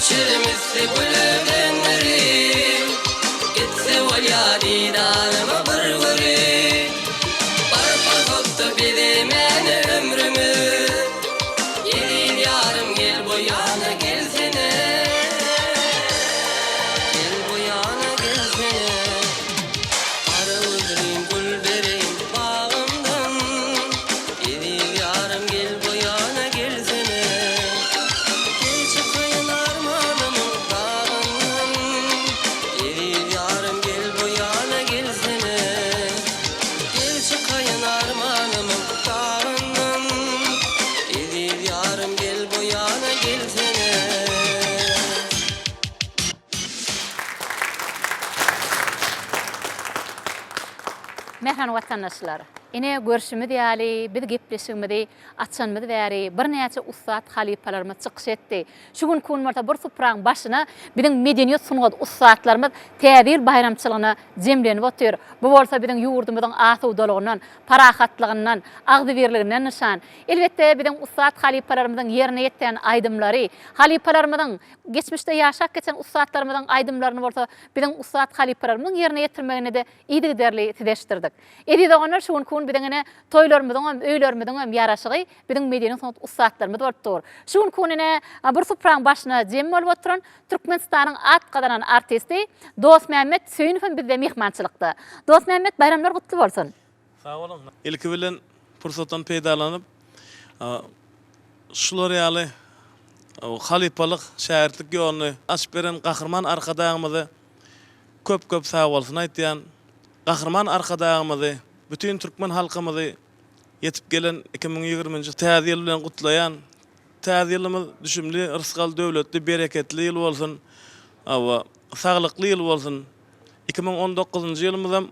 Çilimisi güle deňdirin Gitse bolýa didarymy bir görüp Bir pursatda bezemen ömrümi Eziz ýarym gel bu ýana gelsene Gel bu ýana gelsene Gara gözlim gül bereýin bagymdan Eziz ýarym gel bu ýana gelsene Gel çykaýyn armanymyň dagyndan Eziz ýarym gel bu ýana gelsene Gel çykaýyn armanymyň dagyndan Eziz ýarym gel bu ýana gelsene. Mähriban watandaşlar! Ine, görşümiz ýaly, biz gepleşigimizi açanymyz bäri birnäçe ussat halypalarymyz çykyş etdi. Şu günki gün bolsa bir supraň başyna biziň medeniýet-sungat ussatlarymyz Täze ýyl baýramçylygyna jemlenip otyr. Bu bolsa biziň ýurdumyzyň asudalygyndan, parahatlygyndan, agzybirliginden nyşan. Elbetde, biziň ussat halypalarymyzyň ýerine ýetiren aýdymlary, halypalarymyzyň, geçmişde ýaşap geçen ussatlarymyzyň aýdymlaryny bolsa biziň ussat halypalarymyzyň ýerine ýetirmeginde-de yzygiderli size eşitdirdik. Eziz doganlar, şu günki gün biziň ine toýlarymyzyňam, öýlerimiziňem ýaraşygy biziň medeni-sungat ussatlarymyz bolup dur. Şu günki gün ine bir supraň başyna jem bolup oturan Türkmenistanyň at gazanan artisti Dostmämmet Söýünow hem bizde myhmançylykda. Dostmämmet baýramlar gutly bolsun! Sag boluň. Ilki bilen pursatdan peýdalanyp, şular ýaly halypalyk, şägirtlik ýoluny açyp beren Gahryman Arkadagymyza köp-köp sagbolsun aýtýan. Gahryman Arkadagymyzy, bütin türkmen halkymyzy ýetip gelen 2020-nji Täze ýyl bilen gutlaýan. Täze ýylymyz düşümli, rysgal, döwletli, bereketli ýyl bolsun. Hawa, saglykly ýyl bolsun. 2019-njy ýylymyzam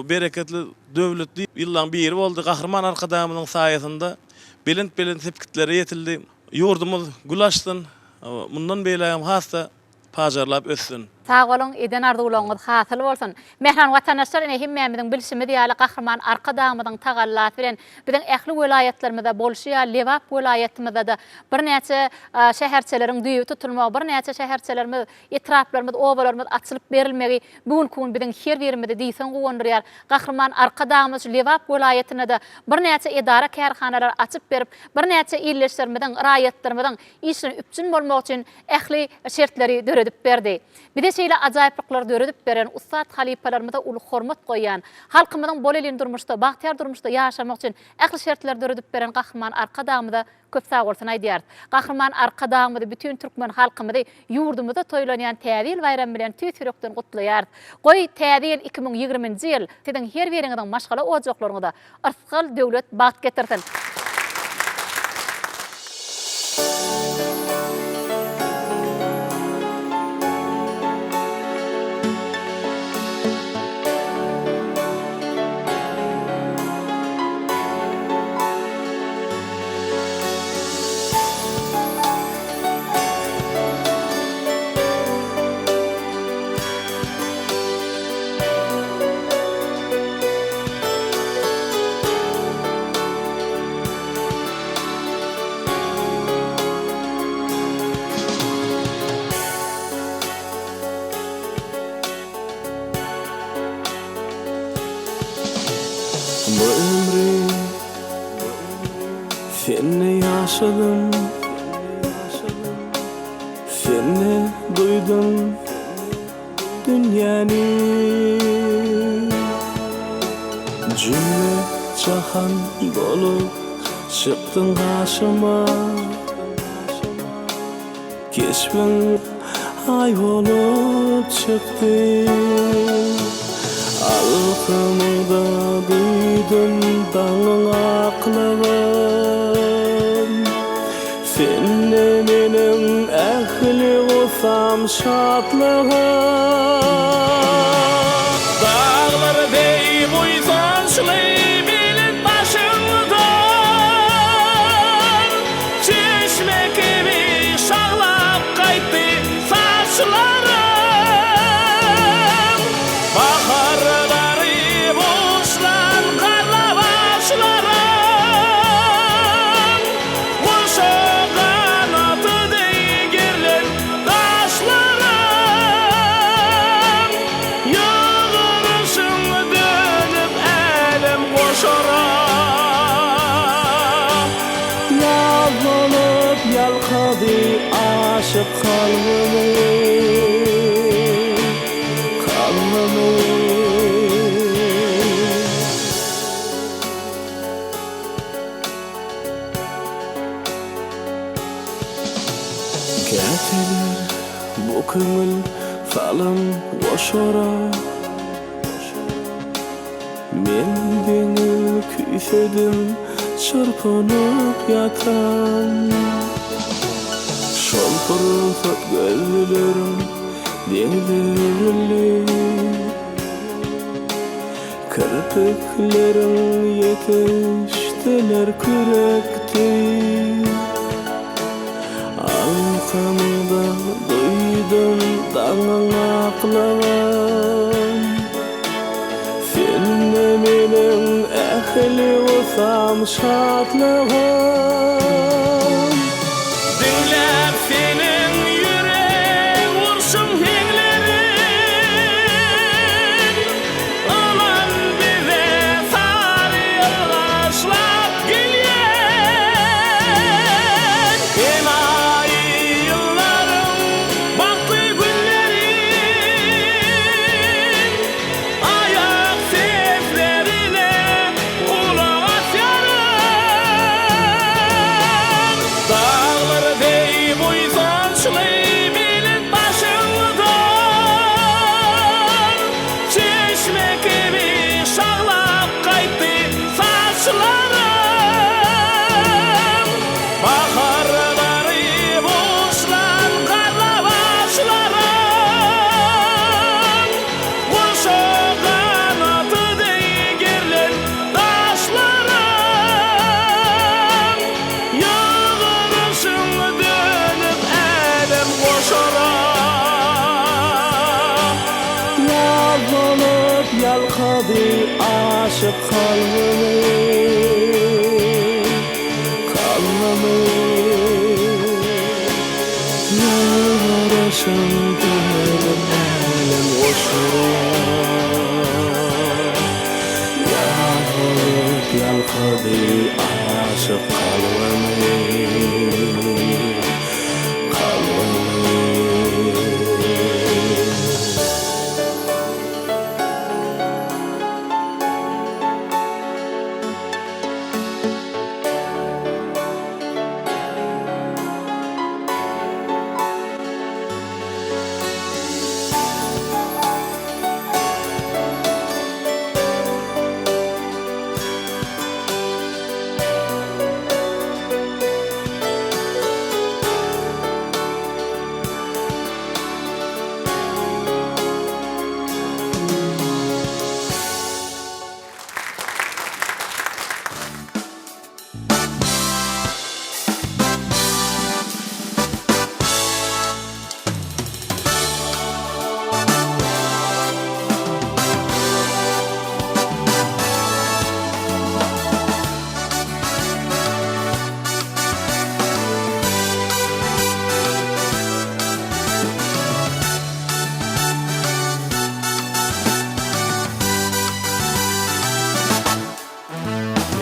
bereketli, döwletli ýyllaryň biri boldy. Gahryman Arkadagymyzyň saýasynda belent-belent sepgitlere ýetildi. Ýurdumyz gül açsyn, mundan beýlägem has-da pajarlap össün. Sag boluň, eden arzuwlaryňyz hasyl bolsun! Mähriban watandaşlar, ine hemmämiziň bilşimiz ýaly Gahryman Arkadagymyzyň tagallasy bilen biziň ähli welaýatlarymyzda bolşy ýaly Lebap welaýatymyzda-da birnäçe şäherçeleriň düýbi tutulmagy, birnäçe şäherçelerimiz, etraplarymyz, obalarymyz açylyp berilmegi bu günki gün biziň her birimizi diýseň guwandyrýar. Gahryman Arkadagymyz şu Lebap welaýatynda-da birnäçe edara-kärhanalary açyp berip, birnäçe ildeşlerimiziň, raýatlarymyzyň işine üpjün bolmagy üçin ähli şertleri döredip berdi. Bize şeýle ajaýyplyklary döredip beren ussat halypalarymyza uly hormat goýýan, halkymyzyň bolelin durmuşda, bagtyýar durmuşda ýaşamagy üçin ähli şertleri döredip beren Gahryman Arkadagymyza köp sagbolsun aýdýarys. Gahryman Arkadagymyzy, bütin türkmen halkymyzy ýurdumyzda toýlanýan Täze ýyl baýramy bilen tüýs ýürekden gutlaýarys. Goý, Täze ýyl 2020-nji ýyl siziň her biriňiziň maşgala ojaklaryňyza Yrsgal, döwlet, bagt getirsin! Bu ömri sende ýaşadym Sende duýdum Dünýäni Jümle jahan bolup çykdyň gaşyma Keşbiň aý bolup çykdy Alkymyňda duýdum daňyň aklygyn Sende meniň ähli gussam şatlygym. Daglar deý buýsançly belent başyňdan, Çeşme kibi şaglap gaýtdy saçlaryň. Bahar bary buşlan garlawaçlaryň. Guşa ganaty deý gerlen gaşlaryň. aşyk kalbymy, kalbymy. Käteler bu köňül salam goşara. Men deňiz küýsedim çyrpynyp ýatan. Şol pursat gözlerim deňze öwrüldi. Kirpikleriň ýetişdiler kürek deý. Alkamda duýdum daňyň aklygyn. Sende meniň ähli gusam şatlygym. Diňläp seniň ýürek urşuň heňlerin. Ynam bize sary ylgaşlap gelýän. Enaýy ýyllaryň bagtly günleri. Aýak seslerine gulak asýaryn. Daglar deý buýsançly belent başyňdan, Çeşme kibi şaglap gaýtdy saçlaryň. Baharlary buşlan garla başlaryň. Guşa ganaty deý gerlen daşlaryň. Ýylgyryşyň dönüp älem goşara. Ýaz bolup ýalkady aşyk kalbymy, kalbymy. Ýylgyryşyň dönüp älem goşara. Ýaz bolup ýalkady aşyk kalbymy, kalbymy.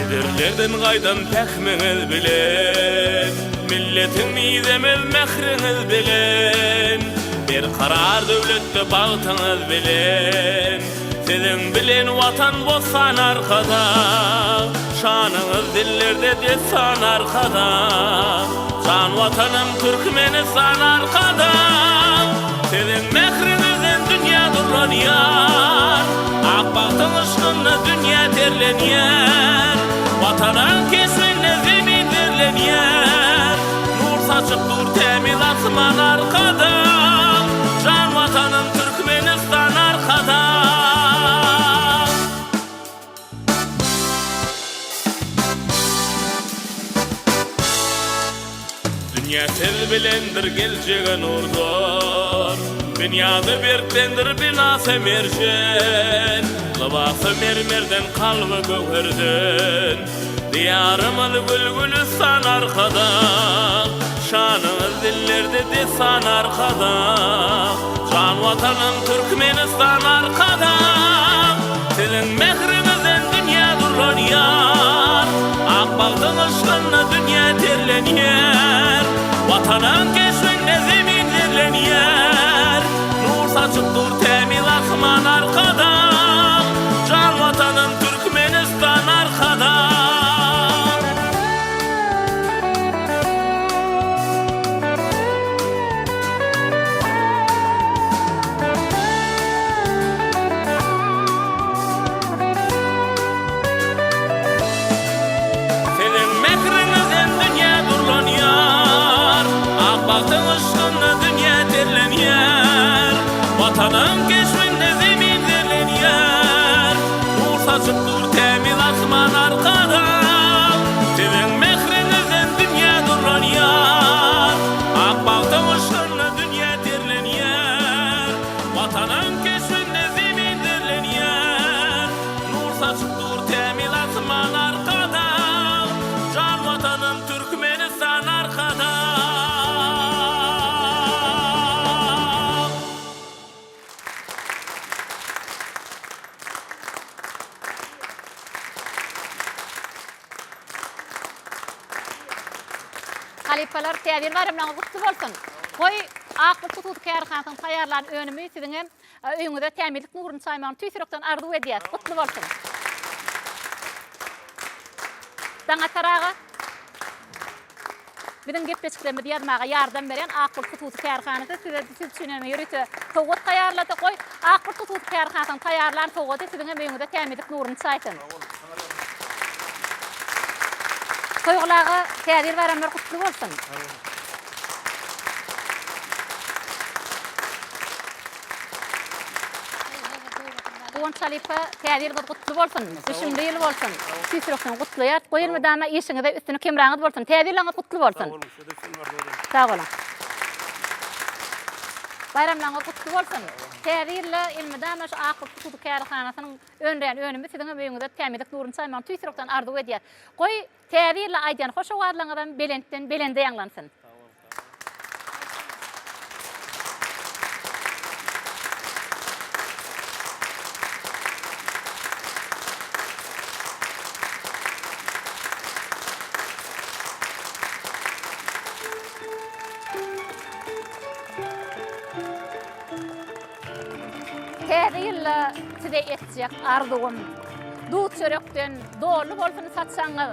Pederlerden gaýdan pähmiňiz bilen, Milletiň mizemez mähriňiz bilen, Berkarar döwletde bagtyňyz bilen, Siziň bilen Watan bossan Arkadag, Şanyňyz dillerde dessan Arkadag, Jan Watanym Türkmenistan Arkadag, Siziň mähriňizden dünýä durlanýar, Ak bagtyň yşkynda dünýä terlenýär, Watanyň keşbinde zemin zerlenýär, Nur saçyp dur tämiz asman Arkadag, Jan Watanym Türkmenistan Arkadag. Dünýä siz bilendir geljege nurdur Binýady berkdendir binasy merjen Lybasy mermerden kalby göwherden Diýarymyz gül-gülüstan Arkadag Şanyňyz dillerde dessan Arkadag Jan Watanym Türkmenistan Arkadag Siziň mähriňizden dünýä durlanýar Ak bagtyň yşgynda dünýä terlenýär Watanyň keşbinde zemin. bagtyň yşgynda dünýä terlenýär. Watanyň keşbinde zemin zerlenýär. Nur saçyp dur tämiz asman Arkadag. Siziň mähriňizden dünýä nurlanýar. Ak bagtyň yşgynda dünýä terlenýär. Watanyň keşbinde zemin zerlenýär. Nur saçyp dur tämiz asman Arkadag. Jan Watanym Türkmenistan Arkadag. Halypalar Täze ýyl baýramlaryňyz gutly bolsun! Goý, Ak bulut hususy kärhanasynyň taýýarlan önümi siziň hem öýüňize tämizlik nuruny çaýmagyny tüýs ýürekden arzuw edýäs. Gutly bolsun! Daňatar aga! Biziň gepleşiklerimizi ýazmaga ýardam berýän Ak bulut hususy kärhanasy size siz üçin hem ýörite sowgat taýýarlady. Goý, Ak bulut hususy kärhanasynyň taýýarlan sowgady siziň hem öýüňize tämizlik nuruny çaýsyn. Toýguly aga, Täze ýyl baýramlary gutly bolsun! Guwanç halypa, Täze ýylyňyz gutly bolsun! Düşümli ýyl bolsun! Tüýs ýürekden gutlaýarys. Goý elmydama işiňize üstünlik hemraňyz bolsun! Täze ýylyňyz gutly bolsun! Sag boluň, size üstünlik arzuw ederin. Sag boluň. Baýramlaryňyz gutly bolsun! Täze ýylda elmydama şu Ak bulut hususy kärhanasynyň öndürýän önümi siziň hem öýüňize tämizlik nuruny çaýmagyny tüýs ýürekden arzuw edýäris. Goý, Täze ýylda aýdýan hoş owazlaryňyzam belentden belende ýaňlansyn! Täze ýylda size etjek arzuwym, Duz-çörekden doly bolsun saçagyňyz.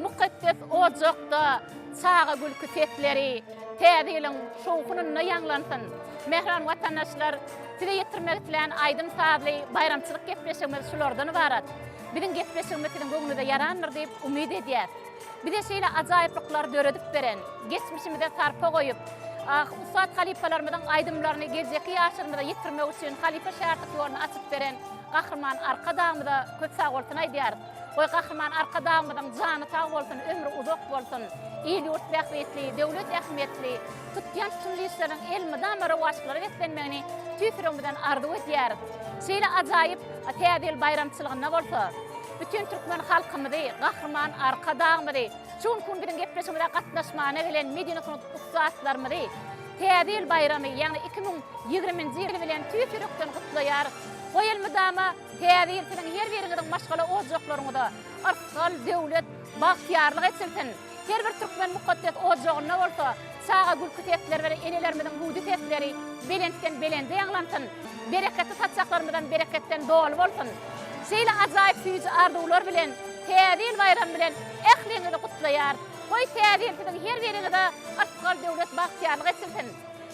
Mukaddes ojakda çaga gülki sesleri Täze ýylyň şowhunynda ýaňlansyn. Mähriban watandaşlar, size ýetirmek islän aýdym-sazly baýramçylyk gepleşigimiz şulardan ybarat. Biziň gepleşigimiz siziň göwnüňize ýarandyr diýip umyt edýäs. Bize şeýle ajaýyplyklary döredip beren, geçmişimize sarpa goýup, ussat halypalarymyzyň aýdymlaryny geljekki ýaşlarymyza ýetirmek üçin halypa-şägirtlik ýoluny açyp beren Gahryman Arkadagymyza köp sagbolsun aýdýarys. Goý, Gahryman Arkadagymyzyň jany sag bolsun, ömri uzak bolsun! Il-ýurt bähbitli, döwlet ähmiýetli, tutýan tutumly işleriniň elmydama rowaçlyklara beslenmegini tüýs ýüregimizden arzuw edýäris. Şeýle ajaýyp Täze ýyl baýramçylygynda bolsa, bütin türkmen halkymyzy, Gahryman Arkadagymyzy, şu günki gün biziň gepleşigimize gatnaşmana gelen medeni-sungat ussatlarymyzy Täze ýyl baýramy, ýagny 2020-nji ýyl bilen tüýs ýürekden gutlaýarys. Goý elmydama Täze ýyl siziň her biriňiziň maşgala ojaklaryňyza yrsgal, döwlet, bagtyýarlyk eçilsin! Her bir türkmen mukaddes ojagynda bolsa çaga gülki sesleri bilen enelerimiziň hüwdi sesleri belentden belende ýaňlansyn! Bereketli saçaklarymyzam bereketden doly bolsun! Şeýle ajaýyp süýji arzuwlar bilen Täze ýyl baýramy bilen ähliňizi gutlaýarys! Goý Täze ýyl siziň her biriňize yrsgal, döwlet, bagtyýarlyk eçilsin!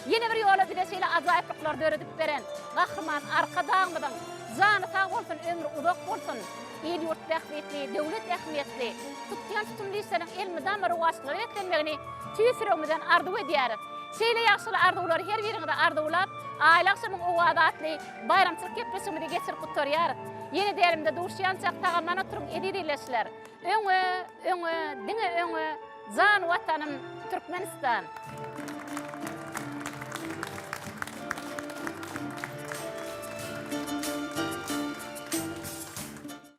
Ýene bir ýola bize şeýle ajaýyplyklary döredip beren Gahryman Arkadagymyzyň jany sag bolsun, ömri uzak bolsun! Il-ýurt bähbitli, döwlet ähmiýetli, tutýan tutumly işleriň elmydama rowaçlyklara beslenmegini tüýs ýüregimizden arzuw edýäris. Şeýle ýagşyly arzuwlary her biriňize arzuwlap, Aýly agşamyň owazy atly baýramçylyk gepleşigimizi geçirip gutarýarys. Ýene dälimde duşýançak sag-aman oturyň eziz ildeşler! Öňe, öňe, diňe öňe, jan Watanym, Türkmenistan!